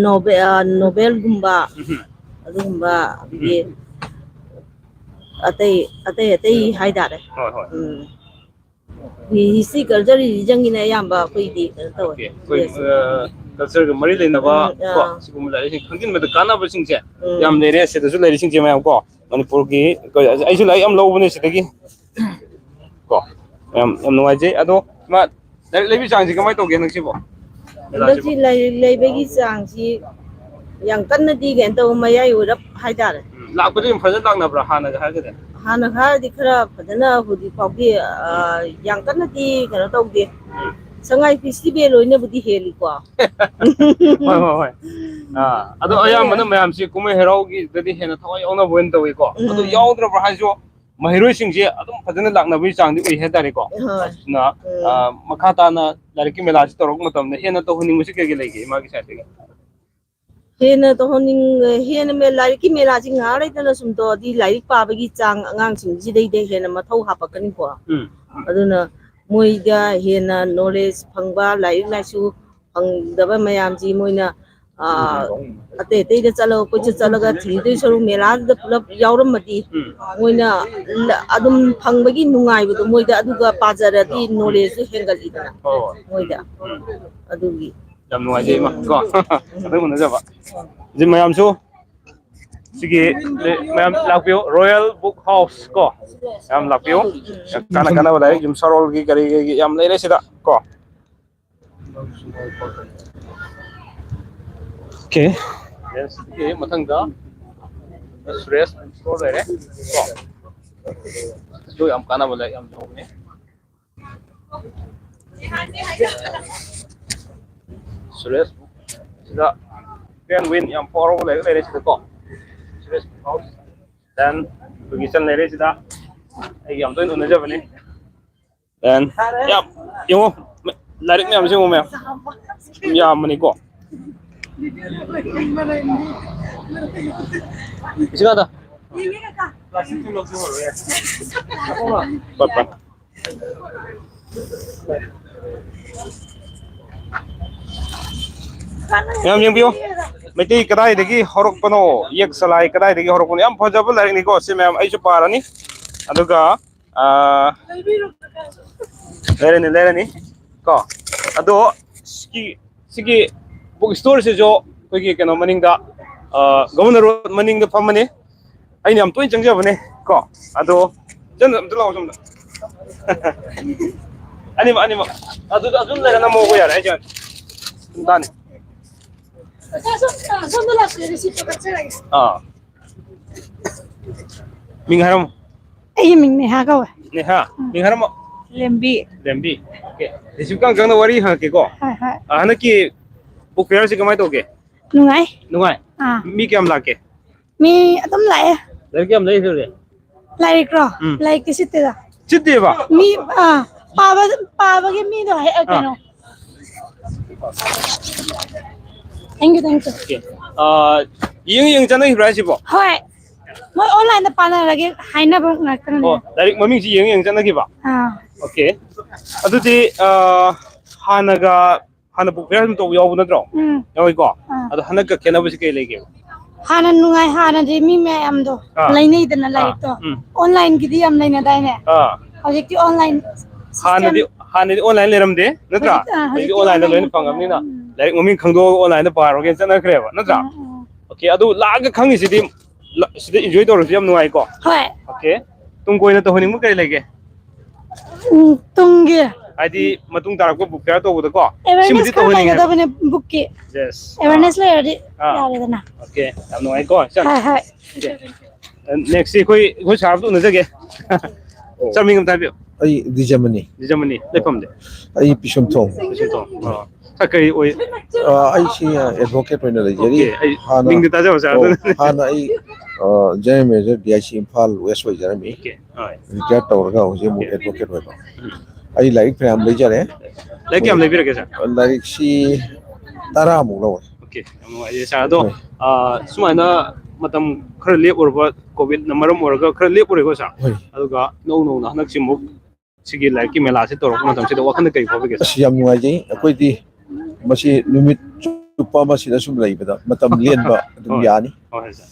ꯅꯣꯕꯦ-, ꯑ, ꯅꯣꯕꯦꯜꯒꯨꯝꯕ, ꯎꯝ꯫ ꯑꯗꯨꯒꯨꯝꯕ, ꯑꯗꯒꯤ ꯎꯝ꯫ ꯑꯇꯩ, ꯑꯇꯩ, ꯑꯇꯩ ꯍꯥꯏꯇꯥꯔꯦ꯫ ꯍꯣꯏ, ꯍꯣꯏ꯫ ꯎꯝ꯫ ꯍꯤꯁꯇ꯭ꯔꯤ, ꯀꯜꯆꯔ, ꯔꯤꯂꯤꯖꯟꯒꯤꯅ ꯑꯌꯥꯝꯕ ꯑꯩꯈꯣꯏꯗꯤ ꯀꯩꯅꯣ ꯇꯧꯋꯦ꯫ ꯑꯣꯀꯦ꯫ ꯑꯩꯈꯣꯏ, ꯌꯦꯁ꯫ ꯑ, ꯀꯜꯆꯔꯒ ꯃꯔꯤ ꯂꯩꯅꯕ ꯎꯝ, ꯀꯣ, ꯑꯥ꯫ ꯁꯤꯒꯨꯝꯕ ꯂꯥꯏꯔꯤꯛꯁꯤꯡ ꯈꯪꯖꯤꯟꯕꯗ ꯀꯥꯟꯅꯕꯁꯤꯡꯁꯦ ꯎꯝ꯫ ꯌꯥꯝ ꯂꯩꯔꯦ꯫ ꯁꯤꯗꯁꯨ ꯂꯩꯔꯤꯁꯤꯡꯁꯦ ꯃꯌꯥꯝ ꯀꯣ, ꯃꯅꯤꯄꯨꯔꯒꯤ, ꯑꯩꯈꯣꯏ, ꯑꯩꯁꯨ ꯂꯥꯏꯔꯤꯛ ꯌꯥꯝ ꯂꯧꯕꯅꯦ ꯁꯤꯗꯒꯤ ꯀꯣ꯫ ꯌꯥꯝ, ꯌꯥꯝ ꯅꯨꯡꯉꯥꯏꯖꯩ꯫ ꯑꯗꯣ ꯏꯃꯥ, ꯂꯥꯏꯔꯤꯛ ꯂꯩꯕꯒꯤ ꯆꯥꯡꯁꯤ ꯀꯃꯥꯏꯅ ꯇꯧꯒꯦ ꯍꯟꯗꯛꯁꯤꯕꯣ? ꯍꯟꯗꯛꯁꯤ ꯂꯥꯏꯔꯤꯛ ꯂꯩꯕꯒꯤ ꯆꯥꯡꯁꯤ ꯌꯥꯝ ꯀꯟꯅꯗꯤ ꯀꯩꯅꯣ ꯇꯧꯕ, ꯃꯌꯥꯏ ꯑꯣꯏꯔꯞ ꯍꯥꯏꯇꯥꯔꯦ꯫ ꯎꯝ, ꯂꯥꯛꯄꯗꯤ ꯑꯗꯨꯝ ꯐꯖꯅ ꯂꯥꯛꯅꯕ꯭ꯔꯥ ꯍꯥꯟꯅꯒ ꯍꯥꯏꯔꯒꯗꯤ? ꯍꯥꯟꯅꯒ ꯍꯥꯏꯔꯗꯤ ꯈꯔ ꯐꯖꯅ ꯍꯧꯖꯤꯛ ꯐꯥꯎꯗꯤ, ꯑ, ꯎꯝ꯫ ꯌꯥꯝ ꯀꯟꯅꯗꯤ ꯀꯩꯅꯣ ꯇꯧꯗꯦ꯫ ꯎꯝ꯫ ꯁꯉꯥꯏ ꯐꯦꯁꯇꯤꯚꯦꯜ ꯑꯣꯏꯅꯕꯨꯗꯤ ꯍꯦꯜꯂꯤꯀꯣ꯫ ꯍꯣꯏ, ꯍꯣꯏ, ꯍꯣꯏ꯫ ꯑꯥ, ꯑꯗꯣ ꯑꯗꯨ ꯑꯌꯥꯝꯕꯅ ꯃꯌꯥꯝꯁꯤ ꯀꯨꯝꯍꯩ ꯍꯔꯥꯎꯒꯤꯗꯗꯤ ꯍꯦꯟꯅ ꯊꯋꯥꯏ ꯌꯥꯎꯅꯕ ꯑꯣꯏꯅ ꯇꯧꯋꯤꯀꯣ꯫ ꯎꯝ꯫ ꯑꯗꯨ ꯌꯥꯎꯗ꯭ꯔꯕ꯭ꯔꯥ ꯍꯥꯏꯁꯨ ꯃꯍꯩꯔꯣꯏꯁꯤꯡꯁꯦ ꯑꯗꯨꯝ ꯐꯖꯅ ꯂꯥꯛꯅꯕꯒꯤ ꯆꯥꯡꯗꯤ ꯎꯏ ꯍꯥꯏꯇꯥꯔꯦꯀꯣ꯫ ꯍꯣꯏ꯫ ꯑꯗꯨꯅ, ꯎꯝ꯫ ꯑ, ꯃꯈꯥ ꯇꯥꯅ ꯂꯥꯏꯔꯤꯛꯀꯤ ꯃꯦꯂꯥꯁꯤ ꯇꯧꯔꯛꯄ ꯃꯇꯝꯗ ꯍꯦꯟꯅ ꯇꯧꯍꯟꯅꯤꯡꯕꯁꯤ ꯀꯩ ꯀꯩ ꯂꯩꯒꯦ ꯏꯃꯥꯒꯤ ꯁꯥꯏꯠꯇꯒꯤ? ꯍꯦꯟꯅ ꯇꯧꯍꯟꯅꯤꯡ ꯍꯦꯟꯅ ꯃꯦ- ꯂꯥꯏꯔꯤꯛꯀꯤ ꯃꯦꯂꯥꯁꯤ ꯉꯥꯏꯍꯥꯛ ꯂꯩꯇꯅ ꯁꯨꯝ ꯇꯧꯔꯗꯤ ꯂꯥꯏꯔꯤꯛ ꯄꯥꯕꯒꯤ ꯆꯥꯡ ꯑꯉꯥꯡꯁꯤꯡꯁꯤꯗꯩꯗ ꯍꯦꯟꯅ ꯃꯊꯧ ꯍꯥꯞꯄꯛꯀꯅꯤꯀꯣ꯫ ꯎꯝ ꯑꯗꯨꯅ ꯃꯣꯏꯗ ꯍꯦꯟꯅ ꯅꯣꯂꯦꯖ ꯐꯪꯕ, ꯂꯥꯏꯔꯤꯛ ꯂꯥꯏꯁꯨ ꯐꯪꯗꯕ ꯃꯌꯥꯝꯁꯤ ꯃꯣꯏꯅ ꯑꯥ, ꯑꯇꯩ ꯑꯇꯩꯗ ꯆꯠꯂꯒ ꯀꯣꯏꯆꯠ ꯆꯠꯂꯒ ꯊꯤꯗꯣꯏ ꯁꯔꯨꯛ ꯃꯦꯂꯥꯗꯨꯗ ꯄꯨꯂꯞ ꯌꯥꯎꯔꯝꯃꯗꯤ ꯎꯝ ꯃꯣꯏꯅ ꯂ- ꯑꯗꯨꯝ ꯐꯪꯕꯒꯤ ꯅꯨꯡꯉꯥꯏꯕꯗꯣ ꯃꯣꯏꯗ ꯑꯗꯨꯒ ꯄꯥꯖꯔꯗꯤ ꯅꯣꯂꯦꯖꯁꯨ ꯍꯦꯟꯒꯠꯂꯤꯗꯅ ꯍꯣꯏ ꯍꯣꯏ ꯃꯣꯏꯗ꯫ ꯎꯝ ꯑꯗꯨꯒꯤ ꯌꯥꯝ ꯅꯨꯡꯉꯥꯏꯖꯩ ꯏꯃꯥ ꯀꯣ ꯑꯗꯨꯝ ꯎꯅꯖꯕ꯫ ꯍꯧꯖꯤꯛ ꯃꯌꯥꯝꯁꯨ ꯁꯤꯒꯤ ꯃꯌꯥꯝ ꯂꯥꯛꯄꯤꯌꯨ, Royal Book House ꯀꯣ, ꯌꯥꯝ ꯂꯥꯛꯄꯤꯌꯨ꯫ ꯀꯥꯟꯅ ꯀꯥꯟꯅꯕ ꯂꯥꯏꯔꯤꯛ ꯌꯨꯝꯁꯥꯔꯣꯜꯒꯤ ꯀꯔꯤ ꯀꯔꯤꯒꯤ ꯌꯥꯝ ꯂꯩꯔꯦ ꯁꯤꯗ ꯀꯣ꯫ Okay. ꯁꯤꯒꯤ ꯃꯊꯪꯗ ꯁꯨꯔꯦꯁ ꯕꯨꯛ ꯁ꯭ꯇꯣꯔ ꯂꯩꯔꯦ ꯀꯣ꯫ ꯁꯤꯁꯨ ꯌꯥꯝ ꯀꯥꯟꯅꯕ ꯂꯥꯏꯔꯤꯛ ꯌꯥꯝ ꯌꯥꯎꯕꯅꯦ꯫ ꯁꯨꯔꯦꯁ ꯁꯤꯗ ꯄꯦꯟ ꯋꯤꯟ ꯌꯥꯝ ꯐꯥꯎꯔꯕ ꯂꯩꯔꯦ ꯂꯩꯔꯦ ꯁꯤꯗꯀꯣ꯫ ꯁꯨꯔꯦꯁ ꯍꯥꯎꯁ꯫ Then ꯑꯩꯈꯣꯏꯒꯤ ꯆꯟ ꯂꯩꯔꯦ ꯁꯤꯗ꯫ ꯑꯩꯒꯤ ꯌꯥꯝ ꯇꯣꯏꯅ ꯎꯅꯖꯕꯅꯤ꯫ Then ꯌꯥꯝ ꯌꯦꯡꯉꯣ, ꯂꯥꯏꯔꯤꯛ ꯃꯌꯥꯝꯁꯦ ꯌꯦꯡꯉꯣ ꯃꯌꯥꯝ꯫ ꯌꯥꯝ ꯌꯥꯝꯕꯅꯤꯀꯣ꯫ ꯏꯁꯤꯡ ꯑꯗ꯫ ꯄꯠ ꯄꯠ꯫ ꯃꯌꯥꯝ ꯌꯦꯡꯕꯤꯌꯨ꯫ ꯃꯩꯇꯩ ꯀꯗꯥꯏꯗꯒꯤ ꯍꯧꯔꯛꯄꯅꯣ? ꯌꯦꯛ ꯁꯂꯥꯏ ꯀꯗꯥꯏꯗꯒꯤ ꯍꯧꯔꯛꯄꯅꯣ? ꯌꯥꯝ ꯐꯖꯕ ꯂꯥꯏꯔꯤꯛꯅꯤꯀꯣ꯫ ꯁꯤ ꯃꯌꯥꯝ ꯑꯩꯁꯨ ꯄꯥꯔꯅꯤ꯫ ꯑꯗꯨꯒ ꯑꯥ, ꯂꯩꯔꯅꯤ, ꯂꯩꯔꯅꯤ꯫ ꯀꯣ꯫ ꯑꯗꯣ ꯁꯤꯒꯤ, ꯁꯤꯒꯤ ꯕꯨꯛ ꯁ꯭ꯇꯣꯔꯁꯤꯁꯨ ꯑꯩꯈꯣꯏꯒꯤ ꯀꯩꯅꯣ ꯃꯅꯤꯡꯗ, ꯑꯥ, ꯒꯣꯕꯔꯅꯔ ꯔꯣꯗ ꯃꯅꯤꯡꯗ ꯐꯝꯕꯅꯤ꯫ ꯑꯩꯅ ꯌꯥꯝ ꯇꯣꯏꯅ ꯆꯪꯖꯕꯅꯦ ꯀꯣ꯫ ꯑꯗꯣ ꯆꯟ ꯑꯝꯇ ꯂꯥꯛꯑꯣ ꯁꯣꯝꯗ꯫ ꯑꯅꯤꯃꯛ, ꯑꯅꯤꯃꯛ꯫ ꯑꯗꯨꯗ ꯑꯗꯨꯝ ꯂꯩꯔ ꯅꯝꯃꯣꯀꯣ ꯌꯥꯔꯦ꯫ ꯑꯩ ꯆꯪꯉꯛꯀꯦ꯫ ꯁꯨꯝ ꯇꯥꯅꯤ꯫ ꯑꯥ꯫ ꯃꯤꯡ ꯍꯥꯏꯔꯝꯃꯣ꯫ ꯑꯩꯒꯤ ꯃꯤꯡ ꯅꯦꯍꯥ ꯀꯧꯋꯦ꯫ ꯅꯦꯍꯥ꯫ ꯎꯝ꯫ ꯃꯤꯡ ꯍꯥꯏꯔꯝꯃꯣ꯫ ꯂꯦꯝꯕꯤ꯫ ꯂꯦꯝꯕꯤ꯫ Okay꯫ ꯔꯤꯁꯤꯞꯀ ꯈꯪꯅ ꯋꯥꯔꯤ ꯍꯪꯉꯛꯀꯦꯀꯣ꯫ ꯍꯣꯏ, ꯍꯣꯏ꯫ ꯑꯥ, ꯍꯟꯗꯛꯀꯤ ꯕꯨꯛ ꯐꯤꯌꯔꯁꯤ ꯀꯃꯥꯏꯅ ꯇꯧꯒꯦ? ꯅꯨꯡꯉꯥꯏ꯫ ꯅꯨꯡꯉꯥꯏ? ꯑꯥ꯫ ꯃꯤ ꯀꯌꯥꯝ ꯂꯥꯛꯀꯦ? ꯃꯤ ꯑꯗꯨꯝ ꯂꯥꯛꯑꯦ꯫ ꯂꯥꯏꯔꯤꯛ ꯀꯌꯥꯝ ꯂꯩꯈ꯭ꯔꯒꯦ? ꯂꯥꯏꯔꯤꯛꯔꯣ? ꯎꯝ꯫ ꯂꯥꯏꯔꯤꯛꯇꯤ ꯁꯤꯠꯇꯦꯗ꯫ ꯁꯤꯠꯇꯦꯕ? ꯃꯤ, ꯑꯥ, ꯄꯥꯕ, ꯄꯥꯕꯒꯤ ꯃꯤꯗꯣ ꯍꯥꯏ-, ꯑꯥ, ꯑꯥ꯫ ꯀꯩꯅꯣ꯫ Thank you, thank you꯫ Okay꯫ ꯑ, ꯌꯦꯡ ꯌꯦꯡ ꯆꯠꯅꯈꯤꯕ꯭ꯔꯥ ꯍꯥꯏꯁꯤꯕꯣ? ꯍꯣꯏ, ꯃꯣꯏ ꯑꯣꯟꯂꯥꯏꯟꯗ ꯄꯥꯅꯔꯒꯦ ꯍꯥꯏꯅꯕ ꯉꯥꯛꯇꯅꯦ꯫ ꯑꯣ, ꯂꯥꯏꯔꯤꯛ ꯃꯃꯤꯡꯁꯤ ꯌꯦꯡ ꯌꯦꯡ ꯆꯠꯅꯈꯤꯕ? ꯑꯥ꯫ ꯑꯣꯀꯦ꯫ ꯑꯗꯨꯗꯤ, ꯑ, ꯍꯥꯟꯅꯒ, ꯍꯥꯟꯅ ꯕꯨꯛ ꯐꯤꯌꯥꯔ ꯑꯗꯨꯝ ꯇꯧꯕ ꯌꯥꯎꯕ ꯅꯠꯇ꯭ꯔꯣ? ꯎꯝ꯫ ꯌꯥꯎꯏꯀꯣ? ꯑꯥ꯫ ꯑꯗꯣ ꯍꯟꯗꯛꯀ ꯈꯦꯠꯅꯕꯁꯤ ꯀꯩ ꯂꯩꯒꯦꯕ? ꯍꯥꯟꯅ ꯅꯨꯡꯉꯥꯏ, ꯍꯥꯟꯅꯗꯤ ꯃꯤ ꯃꯌꯥꯝꯗꯣ ꯑꯥ꯫ ꯂꯩꯅꯩꯗꯅ ꯑꯥ꯫ ꯂꯥꯏꯔꯤꯛꯇꯣ꯫ ꯎꯝ꯫ ꯑꯣꯟꯂꯥꯏꯟꯒꯤꯗꯤ ꯌꯥꯝ ꯂꯩꯅꯗꯥꯏꯅꯦ? ꯑꯥ꯫ ꯍꯧꯖꯤꯛꯇꯤ ꯑꯣꯟꯂꯥꯏꯟ ꯁꯤꯁꯇꯦꯝ ꯍꯥꯟꯅꯗꯤ, ꯍꯥꯟꯅꯗꯤ ꯑꯣꯟꯂꯥꯏꯟ ꯂꯩꯔꯝꯗꯦ, ꯅꯠꯇ꯭ꯔꯥ? ꯍꯧꯖꯤꯛ-, ꯑꯥ, ꯍꯧꯖꯤꯛꯇꯤ ꯍꯧꯖꯤꯛꯇꯤ ꯑꯣꯟꯂꯥꯏꯟꯗ ꯑꯣꯟꯂꯥꯏꯟ ꯂꯣꯏꯅ ꯐꯪꯉꯕꯅꯤꯅ ꯎꯝ꯫ ꯂꯥꯏꯔꯤꯛ ꯃꯃꯤꯡ ꯈꯪꯗꯣꯛꯑꯒ ꯑꯣꯟꯂꯥꯏꯟꯗ ꯄꯥꯔꯣꯒꯦꯅ ꯆꯠꯅꯈ꯭ꯔꯦꯕ, ꯅꯠꯇ꯭ꯔꯥ? ꯑꯥ, ꯑꯥ꯫ ꯑꯣꯀꯦ, ꯑꯗꯨ ꯂꯥꯛꯑꯒ ꯈꯪꯉꯤꯁꯤꯗꯤ ꯂ-, ꯁꯤꯗ ꯏꯟꯖꯣꯏ ꯇꯧꯔꯁꯨ ꯌꯥꯝ ꯅꯨꯡꯉꯥꯏꯀꯣ? ꯍꯣꯏ꯫ ꯑꯣꯀꯦ꯫ ꯇꯨꯡ ꯀꯣꯏꯅ ꯇꯧꯍꯟꯅꯤꯡꯕ ꯀꯔꯤ ꯂꯩꯒꯦ? ꯎꯝ, ꯇꯨꯡꯒꯤ꯫ ꯍꯥꯏꯗꯤ ꯃꯇꯨꯡ ꯇꯥꯔꯛꯄ ꯕꯨꯛ ꯐꯤꯌꯥꯔ ꯇꯧꯕꯗꯀꯣ? ꯑꯦꯋꯦꯔꯅꯦꯁ ꯁꯤꯃꯗꯤ ꯈꯔ ꯇꯧꯍꯟꯅꯤꯡꯉꯦ ꯍꯥꯏꯕ꯫ ꯂꯩꯒꯗꯕꯅꯦ ꯕꯨꯛꯀꯤ꯫ Yes. ꯑꯦꯋꯦꯔꯅꯦꯁ ꯑꯥ꯫ ꯂꯩꯔꯗꯤ ꯑꯥ꯫ ꯌꯥꯔꯦꯗꯅ꯫ ꯑꯣꯀꯦ꯫ ꯌꯥꯝ ꯅꯨꯡꯉꯥꯏꯀꯣ, ꯏꯆꯟ? ꯍꯣꯏ, ꯍꯣꯏ꯫ ꯑꯣꯀꯦ꯫ ꯅꯦꯛꯁꯁꯤ ꯑꯩꯈꯣꯏ, ꯑꯩꯈꯣꯏ ꯁꯥꯔ ꯑꯝꯇ ꯎꯅꯖꯒꯦ꯫ ꯑꯣ꯫ ꯁꯥꯔ, ꯃꯤꯡ ꯑꯝꯇ ꯍꯥꯏꯕꯤꯌꯨ꯫ ꯑꯩ ꯗꯤꯖꯃꯅꯤ꯫ ꯗꯤꯖꯃꯅꯤ꯫ ꯂꯩꯐꯝꯗꯤ? ꯑꯩ ꯄꯤꯁꯨꯝꯊꯣꯡ꯫ ꯄꯤꯁꯨꯝꯊꯣꯡ꯫ ꯑꯣ꯫ ꯁꯥꯔ, ꯀꯔꯤ ꯑꯣꯏ? ꯑ, ꯑꯩꯁꯤ, ꯑ, ꯑꯦꯗꯚꯣꯀꯦꯠ ꯑꯣꯏꯅ ꯂꯩꯖꯔꯤ꯫ ꯑꯣꯀꯦ, ꯑꯩ ꯍꯥꯟꯅ, ꯃꯤꯡꯗꯤ ꯇꯥꯖꯕ, ꯁꯥꯔ, ꯑꯣ, ꯑꯗꯨꯅꯅꯦ꯫ ꯍꯥꯟꯅ ꯑꯩ, ꯑ, general manager D I C Imphal west ꯑꯣꯏꯖꯔꯝꯃꯤ꯫ ꯑꯣꯀꯦ, ꯍꯣꯏ꯫ ꯔꯤꯇꯥꯌꯔ ꯇꯧꯔꯒ ꯍꯧꯖꯤꯛ ꯑꯃꯨꯛ ꯑꯣꯀꯦ꯫ ꯑꯦꯗꯚꯣꯀꯦꯠ ꯑꯣꯏꯕ꯫ ꯎꯝ꯫ ꯑꯩ ꯂꯥꯏꯔꯤꯛ ꯐꯅꯌꯥꯝ ꯂꯩꯖꯔꯦ꯫ ꯂꯥꯏꯔꯤꯛ ꯀꯌꯥꯝ ꯂꯩꯕꯤꯔꯒꯦ, ꯁꯥꯔ? ꯂꯥꯏꯔꯤꯛꯁꯤ ꯇꯔꯥꯃꯨꯛ ꯂꯧꯔꯦ꯫ ꯑꯣꯀꯦ, ꯌꯥꯝ ꯅꯨꯡꯉꯥꯏꯖꯔꯦ, ꯁꯥꯔ꯫ ꯑꯗꯣ, ꯍꯣꯏ꯫ ꯑ, ꯁꯨꯃꯥꯏꯅ ꯃꯇꯝ ꯈꯔ ꯂꯦꯞꯄꯨꯔꯕ, ꯀꯣꯚꯤꯗꯅ ꯃꯔꯝ ꯑꯣꯏꯔꯒ ꯈꯔ ꯂꯦꯞꯄꯨꯔꯦꯀꯣ, ꯁꯥꯔ? ꯍꯣꯏ꯫ ꯑꯗꯨꯒ ꯅꯧ ꯅꯧꯅ ꯍꯟꯗꯛꯁꯤ ꯑꯃꯨꯛ ꯁꯤꯒꯤ ꯂꯥꯏꯔꯤꯛꯀꯤ ꯃꯦꯂꯥꯁꯦ ꯇꯧꯔꯛꯄ ꯃꯇꯝꯁꯤꯗ ꯋꯥꯈꯜꯗ ꯀꯔꯤ ꯐꯥꯎꯕꯤꯒꯦ, ꯁꯥꯔ? ꯑꯁ, ꯌꯥꯝ ꯅꯨꯡꯉꯥꯏꯖꯩ꯫ ꯑꯩꯈꯣꯏꯗꯤ ꯃꯁꯤ ꯅꯨꯃꯤꯠ ꯆꯨꯞꯄ ꯑꯃ ꯁꯤꯗ ꯁꯨꯝ ꯂꯩꯕꯗ ꯃꯇꯝ ꯂꯦꯟꯕ ꯑꯗꯨꯝ ꯍꯣꯏ꯫ ꯌꯥꯅꯤ꯫ ꯍꯣꯏ, ꯁꯥꯔ꯫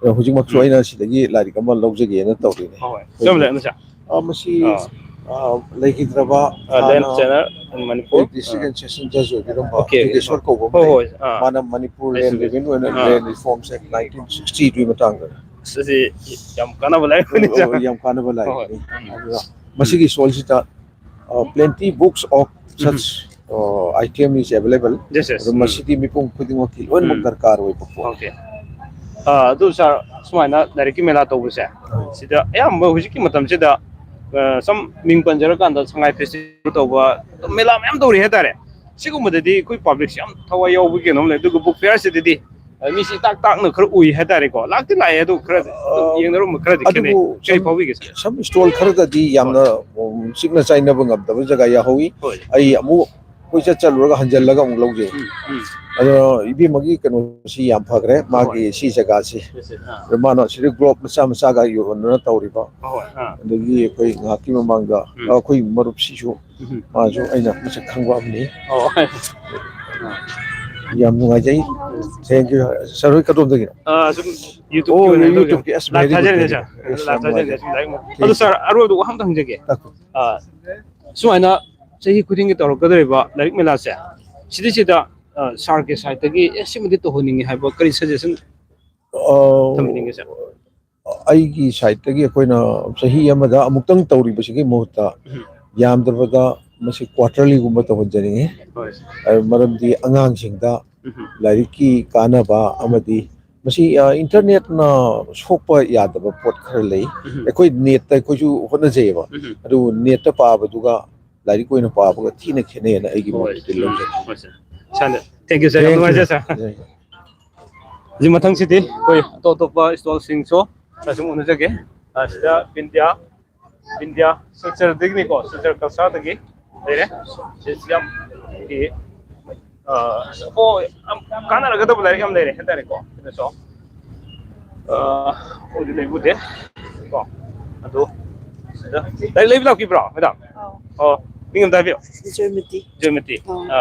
ꯑꯗꯣ ꯍꯧꯖꯤꯛꯃꯛꯁꯨ ꯎꯝ꯫ ꯑꯩꯅ ꯁꯤꯗꯒꯤ ꯂꯥꯏꯔꯤꯛ ꯑꯃ ꯂꯧꯖꯒꯦꯅ ꯇꯧꯔꯤꯅꯦ꯫ ꯍꯣꯏ, ꯍꯣꯏ꯫ ꯑꯩꯈꯣꯏꯒꯤ, ꯆꯨꯝꯂꯦ, ꯁꯥꯔ꯫ ꯑ, ꯃꯁꯤ, ꯑꯥ꯫ ꯑ, ꯂꯩꯈꯤꯗ꯭ꯔꯕ ꯑ, ꯂꯦꯟ ꯍꯥꯟꯅ, ꯆꯦꯅꯔ in Manipur꯫ ꯑꯩꯈꯣꯏ district ꯑꯥ꯫ And session judge ꯑꯣꯏꯕꯤꯔꯝꯕ ꯑꯣꯀꯦ, ꯑꯣꯀꯦ꯫ ꯖꯤꯒꯦꯁꯣꯔ ꯀꯧꯕ ꯑꯃ ꯍꯣꯏ, ꯂꯩ꯫ ꯍꯣꯏ, ꯑꯥ꯫ ꯃꯥꯅ ꯃꯅꯤꯄꯨꯔ ꯑꯩ ꯂꯦꯟ ꯁꯤꯗ-, ꯔꯤꯚꯦꯅ꯭ꯌꯨ ꯑꯦꯟ ꯑꯥ꯫ ꯂꯦꯟ ꯔꯤꯐꯣꯔꯝꯁ ꯑꯦꯛ ꯅꯥꯏꯟꯇꯤꯟ ꯁꯤꯛꯁꯇꯤꯗꯨꯒꯤ ꯃꯇꯥꯡꯗ꯫ ꯑꯁ, ꯑꯁꯤ ꯌꯥꯝ ꯀꯥꯟꯅꯕ ꯂꯥꯏꯔꯤꯛꯅꯤ, ꯑꯣ, ꯁꯥꯔ꯫ ꯌꯥꯝ ꯀꯥꯟꯅꯕ ꯍꯣꯏ, ꯍꯣꯏ꯫ ꯂꯥꯏꯔꯤꯛꯅꯤ꯫ ꯎꯝ꯫ ꯑꯗꯨꯒ ꯎꯝ꯫ ꯃꯁꯤꯒꯤ ꯁꯣꯜꯁꯤꯗ, ꯑ, plenty books of um. Such, ꯑ, item is available꯫ Yes, yes. ꯑꯗꯨ ꯎꯝ꯫ ꯃꯁꯤꯗꯤ ꯃꯤꯄꯨꯝ ꯈꯨꯗꯤꯡꯃꯛꯀꯤ ꯂꯣꯏꯅꯃꯛ ꯎꯝ꯫ ꯗꯔꯀꯥꯔ ꯑꯣꯏꯕ ꯄꯣꯠꯅꯤ꯫ ꯑꯣꯀꯦ꯫ ꯑ, ꯑꯗꯨ ꯁꯥꯔ, ꯁꯨꯃꯥꯏꯅ ꯂꯥꯏꯔꯤꯛꯀꯤ ꯃꯦꯂꯥ ꯇꯧꯕꯁꯦ, ꯎꯝ꯫ ꯁꯤꯗ ꯑꯌꯥꯝꯕ ꯍꯧꯖꯤꯛꯀꯤ ꯃꯇꯝꯁꯤꯗ, ꯑ, ꯁꯝ ꯃꯤꯡ ꯄꯟꯖꯔꯀꯥꯟꯗ ꯁꯉꯥꯏ ꯐꯦꯁꯇꯤꯚꯦꯜ ꯇꯧꯕ, ꯑꯗꯨꯝ ꯃꯦꯂꯥ ꯃꯌꯥꯝ ꯇꯧꯔꯤ ꯍꯥꯏꯇꯥꯔꯦ꯫ ꯁꯤꯒꯨꯝꯕꯗꯗꯤ ꯑꯩꯈꯣꯏ ꯄꯕ꯭ꯂꯤꯛꯁꯦ ꯌꯥꯝ ꯊꯋꯥꯏ ꯌꯥꯎꯕꯒꯤ ꯀꯩꯅꯣꯝ ꯂꯩ, ꯑꯗꯨꯒ ꯕꯨꯛ ꯐꯤꯌꯥꯔꯁꯤꯗꯗꯤ, ꯑ, ꯃꯤꯁꯤ ꯏꯇꯥꯛ ꯇꯥꯛꯅ ꯈꯔ ꯎꯏ ꯍꯥꯏꯇꯥꯔꯦꯀꯣ꯫ ꯂꯥꯛꯇꯤ ꯂꯥꯛꯑꯦ, ꯑꯗꯨ ꯈꯔ ꯑ, ꯌꯦꯡꯅꯔꯨꯝꯕ ꯈꯔꯗꯤ ꯈꯦꯠꯅꯩ꯫ ꯑꯗꯨꯕꯨ ꯀꯔꯤ ꯁꯝ-, ꯐꯥꯎꯕꯤꯒꯦ, ꯁꯥꯔ? ꯁꯝ ꯁ꯭ꯇꯣꯜ ꯈꯔꯗꯗꯤ ꯌꯥꯝꯅ, ꯍꯣꯏ꯫ ꯎꯝ, ꯆꯤꯛꯅ ꯆꯥꯏꯅꯕ ꯉꯝꯗꯕ ꯖꯒꯥ ꯌꯥꯎꯍꯧꯋꯤ꯫ ꯍꯣꯏ꯫ ꯑꯩ ꯑꯃꯨꯛ ꯀꯣꯏꯆꯠ ꯆꯠꯂꯨꯔꯒ ꯍꯟꯖꯜꯂꯒ ꯑꯃꯨꯛ ꯂꯧꯖꯩ꯫ ꯎꯝ, ꯎꯝ꯫ ꯑꯗꯣ ꯏꯕꯦꯝꯃꯒꯤ ꯀꯩꯅꯣꯁꯤ ꯌꯥꯝ ꯐꯈ꯭ꯔꯦ, ꯃꯥꯒꯤ ꯁꯤ ꯖꯒꯥꯁꯤ꯫ ꯑꯗꯣ ꯃꯥꯅ ꯁꯤꯗ ꯒ꯭ꯂꯣꯞ ꯃꯆꯥ ꯃꯆꯥꯒ ꯌꯣꯟꯗꯅ ꯇꯧꯔꯤꯕ꯫ ꯑꯗꯒꯤ ꯑꯩꯈꯣꯏ ꯉꯥꯏꯍꯥꯛꯀꯤ ꯃꯃꯥꯡꯗ ꯑꯩꯈꯣꯏ ꯃꯔꯨꯞꯁꯤꯁꯨ, ꯃꯥꯁꯨ ꯑꯩꯅ ꯃꯁꯛ ꯈꯪꯕ ꯑꯃꯅꯤ꯫ ꯌꯥꯝ ꯅꯨꯡꯉꯥꯏꯖꯩ꯫ Thank you꯫ Sir ꯍꯣꯏ ꯀꯗꯣꯝꯗꯒꯤꯅꯣ? ꯑꯥ, ꯁꯨꯝ YouTube ꯑꯣ, ꯀꯤ ꯑꯣꯏꯅ YouTube ꯀꯤ꯫ ꯑꯁ, live very good, ꯊꯥꯖꯔꯦꯅꯦ very good꯫ Sir꯫ ꯑꯁ, ꯌꯥꯝ ꯊꯥꯖꯔꯦ꯫ ꯅꯨꯡꯉꯥꯏꯖꯩ꯫ Sir, ꯑꯔꯣꯏꯕꯗ ꯋꯥ ꯑꯃꯇꯪ ꯍꯪꯖꯒꯦ꯫ ꯇꯥꯛꯄꯤꯌꯨ꯫ ꯑꯥ, ꯁꯨꯃꯥꯏꯅ ꯆꯍꯤ ꯈꯨꯗꯤꯡꯒꯤ ꯇꯧꯔꯛꯀꯗꯧꯔꯤꯕ ꯂꯥꯏꯔꯤꯛ ꯃꯦꯂꯥꯁꯦ, ꯁꯤꯗꯩꯁꯤꯗ, ꯑꯥ, sir ꯒꯤ side ꯇꯒꯤ, "ꯑꯦ, ꯁꯤꯃꯗꯤ ꯇꯧꯍꯟꯅꯤꯡꯉꯤ" ꯍꯥꯏꯕ ꯀꯔꯤ suggestion ꯑꯥ, ꯊꯝꯕꯤꯅꯤꯡꯒꯦ, sir? ꯑꯩꯒꯤ side ꯇꯒꯤ ꯑꯩꯈꯣꯏꯅ ꯆꯍꯤ ꯑꯃꯗ ꯑꯃꯨꯛꯇꯪ ꯇꯧꯔꯤꯕꯁꯤꯒꯤ ꯃꯍꯨꯠꯇ, ꯎꯝ꯫ ꯌꯥꯝꯗ꯭ꯔꯕꯗ ꯃꯁꯤ quarterly ꯒꯨꯝꯕ ꯇꯧꯍꯟꯖꯅꯤꯡꯉꯤ꯫ ꯍꯣꯏ꯫ ꯑ, ꯃꯔꯝꯗꯤ ꯑꯉꯥꯡꯁꯤꯡꯗ ꯎꯝ꯫ ꯂꯥꯏꯔꯤꯛꯀꯤ ꯀꯥꯟꯅꯕ ꯑꯃꯗꯤ ꯃꯁꯤ, ꯑ, internet ꯅ ꯁꯣꯛꯄ ꯌꯥꯗꯕ ꯄꯣꯠ ꯈꯔ ꯂꯩ꯫ ꯎꯝ꯫ ꯑꯩꯈꯣꯏ net ꯇ ꯑꯩꯈꯣꯏꯁꯨ ꯍꯣꯠꯅꯖꯩꯑꯕ꯫ ꯎꯝ꯫ ꯑꯗꯨꯕꯨ net ꯇ ꯄꯥꯕꯗꯨꯒ ꯂꯥꯏꯔꯤꯛ ꯑꯣꯏꯅ ꯄꯥꯕꯒ ꯊꯤꯅ ꯈꯦꯠꯅꯩꯅ ꯑꯩꯒꯤ ꯍꯣꯏ꯫ ꯃꯣꯠꯇꯗꯤ ꯂꯧꯖꯩ꯫ ꯍꯣꯏ, sir꯫ Sir, thank you, sir꯫ ꯌꯥꯝ ꯅꯨꯡꯉꯥꯏꯖꯔꯦ, sir꯫ ꯍꯧꯖꯤꯛ ꯃꯊꯪꯁꯤꯗꯤ ꯑꯩꯈꯣꯏ ꯑꯇꯣꯞ ꯑꯇꯣꯞꯄ stall ꯁꯤꯡꯁꯨ ꯈꯔ ꯁꯨꯝ ꯎꯅꯖꯒꯦ꯫ ꯑ, ꯁꯤꯗ ꯕꯤꯟꯗ꯭ꯌꯥ, ꯕꯤꯟꯗ꯭ꯌꯥ ꯁꯤꯜꯆꯔꯗꯒꯤꯅꯤꯀꯣ, ꯁꯤꯜꯆꯔ ꯀꯜꯁꯥꯗꯒꯤ ꯂꯩꯔꯦ꯫ ꯁꯤ ꯌꯥꯝ, ꯑ, ꯑꯣ, ꯌꯥꯝ ꯀꯥꯟꯅꯔꯒꯗꯕ ꯂꯥꯏꯔꯤꯛ ꯌꯥꯝ ꯂꯩꯔꯦ ꯍꯥꯏꯇꯥꯔꯦꯀꯣ꯫ ꯁꯤꯗꯁꯨ꯫ ꯑ, ꯎꯗꯤ ꯂꯩꯕꯨꯗꯦ꯫ ꯀꯣ꯫ ꯑꯗꯨ, ꯁꯤꯗ ꯂꯥꯏꯔꯤꯛ ꯂꯩꯕ ꯂꯥꯛꯄꯤꯕ꯭ꯔꯣ, madam? ꯑꯧ꯫ ꯑꯣ, ꯃꯤꯡ ꯑꯝꯇ ꯍꯥꯏꯕꯤꯌꯨ꯫ ꯖꯣꯏꯃꯇꯤ꯫ ꯖꯣꯏꯃꯇꯤ꯫ ꯑꯧ꯫ ꯑ,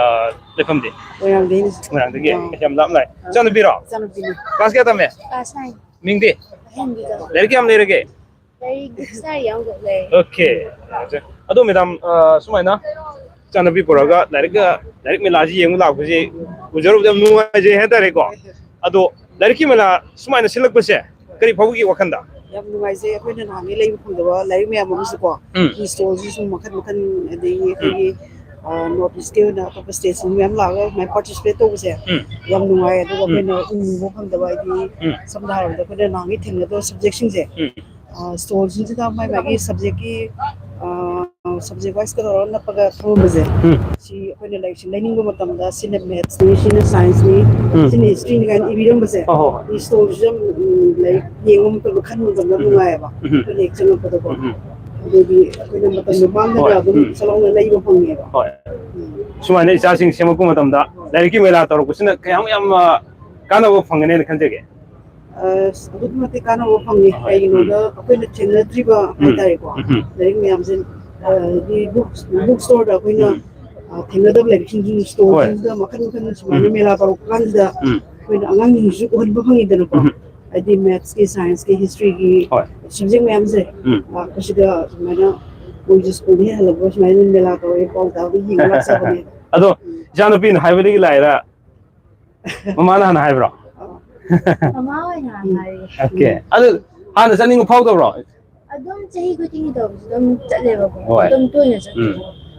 ꯂꯩꯐꯝꯗꯤ? ꯃꯣꯏꯔꯥꯡꯗꯩꯅꯤ꯫ ꯃꯣꯏꯔꯥꯡꯗꯒꯤ? ꯑꯧ꯫ ꯌꯥꯝ ꯂꯥꯞꯅ ꯂꯥꯛꯑꯦ꯫ ꯑꯧ꯫ ꯏꯆꯥꯅꯨꯄꯤꯔꯣ? ꯏꯆꯥꯅꯨꯄꯤꯅꯤ꯫ Class ꯀꯌꯥ ꯇꯝꯃꯦ? Class nine꯫ ꯃꯤꯡꯗꯤ? ꯑꯍꯦꯟꯕꯤꯗꯣ꯫ ꯂꯥꯏꯔꯤꯛ ꯀꯌꯥꯝ ꯂꯩꯔꯒꯦ? ꯂꯥꯏꯔꯤꯛ ꯏꯁꯥ ꯌꯥꯎꯗ ꯂꯩ꯫ Okay꯫ ꯑꯗꯣ, madam, ꯑ, ꯁꯨꯃꯥꯏꯅ ꯏꯆꯥꯅꯨꯄꯤ ꯄꯨꯔꯛꯑꯒ ꯂꯥꯏꯔꯤꯛꯀ, ꯂꯥꯏꯔꯤꯛ ꯃꯦꯂꯥꯁꯤ ꯌꯦꯡꯕ ꯂꯥꯛꯄꯁꯤ ꯎꯖꯔꯨꯕꯗ ꯌꯥꯝ ꯅꯨꯡꯉꯥꯏꯖꯩ ꯍꯥꯏꯇꯥꯔꯦꯀꯣ꯫ ꯑꯗꯣ ꯂꯥꯏꯔꯤꯛꯀꯤ ꯃꯦꯂꯥ ꯁꯨꯃꯥꯏꯅ ꯁꯤꯜꯂꯛꯄꯁꯦ ꯀꯔꯤ ꯐꯥꯎꯕꯤꯒꯦ ꯋꯥꯈꯟꯗ? ꯌꯥꯝ ꯅꯨꯡꯉꯥꯏꯖꯩ, ꯑꯩꯈꯣꯏꯅ ꯅꯍꯥꯟꯒꯩ ꯂꯩꯕ ꯐꯪꯗꯕ ꯂꯥꯏꯔꯤꯛ ꯃꯌꯥꯝ ꯑꯃꯁꯨꯀꯣ꯫ ꯎꯝ꯫ Fi stall ꯁꯨ ꯁꯨꯝ ꯃꯈꯟ ꯃꯈꯟ, ꯑꯗꯒꯤ ꯎꯝ꯫ ꯑꯩꯈꯣꯏꯒꯤ, ꯑ, North East ꯀꯤ ꯑꯣꯏꯅ ꯑꯇꯣꯞꯄ state ꯁꯤꯡ ꯃꯌꯥꯝ ꯂꯥꯛꯑꯒ ꯁꯨꯃꯥꯏꯅ participate ꯇꯧꯕꯁꯦ ꯎꯝ꯫ ꯌꯥꯝ ꯅꯨꯡꯉꯥꯏ꯫ ꯑꯗꯨꯒ ꯎꯝ꯫ ꯑꯩꯈꯣꯏꯅ ꯎꯕ ꯐꯪꯗꯕ, ꯍꯥꯏꯗꯤ ꯎꯝ꯫ ꯁꯝꯅ ꯍꯥꯏꯔꯕꯗ ꯑꯩꯈꯣꯏꯅ ꯅꯍꯥꯟꯒꯩ ꯊꯦꯡꯅꯗꯕ subject ꯁꯤꯡꯁꯦ, ꯎꯝ꯫ ꯑ, stall ꯁꯤꯡꯁꯤꯗ ꯃꯥꯏ ꯃꯥꯒꯤ subject ꯀꯤ, ꯑ, subject wise ꯀ ꯇꯧꯔꯒ ꯅꯞꯄꯒ ꯊꯝꯃꯝꯕꯁꯦ, ꯎꯝ꯫ ꯁꯤ ꯑꯩꯈꯣꯏꯅ ꯂꯥꯏꯔꯤꯛꯁꯦ ꯂꯩꯅꯤꯡꯕ ꯃꯇꯝꯗ ꯁꯤꯅ maths ꯅꯤ, ꯁꯤꯅ science ꯅꯤ, ꯎꯝ꯫ ꯁꯤꯅ history ꯅꯤ ꯀꯥꯏꯅ ꯏꯕꯤꯔꯝꯕꯁꯦ, ꯍꯣꯏ, ꯍꯣꯏ, ꯍꯣꯏ꯫ Fi stall ꯁꯤꯗ, ꯎꯝ, ꯂꯥꯏꯔꯤꯛ ꯌꯦꯡꯕ ꯃꯇꯝꯗ, ꯈꯟꯕ ꯃꯇꯝꯗ ꯎꯝ꯫ ꯅꯨꯡꯉꯥꯏꯌꯦꯕ꯫ ꯎꯝ꯫ ꯑꯩꯈꯣꯏꯅ ꯍꯦꯛ ꯆꯪꯉꯛꯄꯗꯀꯣ꯫ ꯎꯝ꯫ ꯑꯗꯨꯗꯤ ꯑꯩꯈꯣꯏꯅ ꯃꯇꯝꯗꯣ ꯃꯥꯡꯗꯅ ꯍꯣꯏ, ꯑꯗꯨꯝ ꯎꯝ꯫ ꯁꯠ ꯂꯥꯎꯅ ꯂꯩꯕ ꯐꯪꯉꯦꯕ꯫ ꯍꯣꯏ꯫ ꯎꯝ꯫ ꯁꯨꯃꯥꯏꯅ ꯏꯆꯥꯁꯤꯡ ꯁꯦꯝꯃꯛꯄ ꯃꯇꯝꯗ ꯂꯥꯏꯔꯤꯛꯀꯤ ꯃꯦꯂꯥ ꯇꯧꯔꯛꯄꯁꯤꯅ ꯀꯌꯥꯝ ꯌꯥꯝꯅ ꯀꯥꯟꯅꯕ ꯐꯪꯒꯅꯦꯅ ꯈꯟꯖꯒꯦ? ꯑꯁ, ꯑꯗꯨꯛꯀꯤ ꯃꯇꯤꯛ ꯀꯥꯟꯅꯕ ꯐꯪꯉꯦ꯫ ꯍꯣꯏ꯫ ꯀꯩꯒꯤꯅꯣꯗ ꯎꯝ꯫ ꯑꯩꯈꯣꯏꯅ ꯊꯦꯡꯅꯗ꯭ꯔꯤꯕ ꯎꯝ꯫ ꯍꯥꯏꯇꯥꯔꯦꯀꯣ, ꯎꯝ꯫ ꯂꯥꯏꯔꯤꯛ ꯃꯌꯥꯝꯁꯦ, ꯑ, ꯍꯥꯏꯗꯤ ꯕꯨꯛ, ꯕꯨꯛ ꯁ꯭ꯇꯣꯔꯗ ꯑꯩꯈꯣꯏꯅ, ꯎꯝ꯫ ꯑ, ꯊꯦꯡꯅꯗꯕ ꯂꯥꯏꯔꯤꯛꯁꯤꯡꯁꯤ ꯍꯣꯏ꯫ ꯁ꯭ꯇꯣꯔꯁꯤꯡꯁꯤꯗ ꯃꯈꯜ ꯃꯈꯜ ꯁꯨꯃꯥꯏꯅ ꯎꯝ꯫ ꯃꯦꯂꯥ ꯇꯧꯔꯛꯄ ꯀꯥꯟꯁꯤꯗ ꯎꯝ꯫ ꯑꯩꯈꯣꯏꯅ ꯑꯉꯥꯡꯁꯤꯡꯁꯤꯁꯨ ꯎꯍꯟꯕ ꯐꯪꯉꯤꯗꯅꯀꯣ꯫ ꯎꯝ꯫ ꯍꯥꯏꯗꯤ ꯃꯦꯠꯁꯀꯤ, ꯁꯥꯏꯟꯁꯀꯤ, ꯍꯤꯁꯇ꯭ꯔꯤꯒꯤ ꯍꯣꯏ꯫ ꯁꯕꯖꯦꯛ ꯃꯌꯥꯝꯁꯦ, ꯎꯝ꯫ ꯑ, ꯑꯩꯈꯣꯏꯁꯤꯗ ꯁꯨꯃꯥꯏꯅ ꯃꯣꯏꯁꯨ ꯁ꯭ꯀꯨꯜꯗ ꯍꯦꯛ ꯍꯜꯂꯛꯄ ꯁꯨꯃꯥꯏꯅ ꯃꯦꯂꯥ ꯇꯧꯔꯦ ꯄꯥꯎ ꯇꯥꯕꯗ ꯌꯦꯡꯕ ꯂꯥꯛꯆꯕꯅꯦ꯫ ꯑꯗꯣ ꯎꯝ꯫ ꯏꯆꯥꯅꯨꯄꯤꯅ ꯍꯥꯏꯕꯗꯒꯤ ꯂꯥꯛꯏꯔꯥ? ꯃꯃꯥꯅ ꯍꯥꯟꯅ ꯍꯥꯏꯕ꯭ꯔꯣ? ꯑ꯫ ꯃꯃꯥ ꯑꯣꯏꯅ ꯍꯥꯟꯅ ꯍꯥꯏꯌꯦ꯫ ꯑꯣꯀꯦ꯫ ꯑꯗꯨ ꯍꯥꯟꯅ ꯆꯠꯅꯤꯡꯕ ꯐꯥꯎꯗꯕ꯭ꯔꯣ? ꯑꯗꯨꯝ ꯆꯍꯤ ꯈꯨꯗꯤꯡꯒꯤ ꯇꯧꯕꯁꯨ ꯑꯗꯨꯝ ꯆꯠꯂꯦꯕꯀꯣ꯫ ꯍꯣꯏ꯫ ꯑꯗꯨꯝ ꯇꯣꯏꯅ ꯆꯠꯇꯦ꯫ ꯎꯝ꯫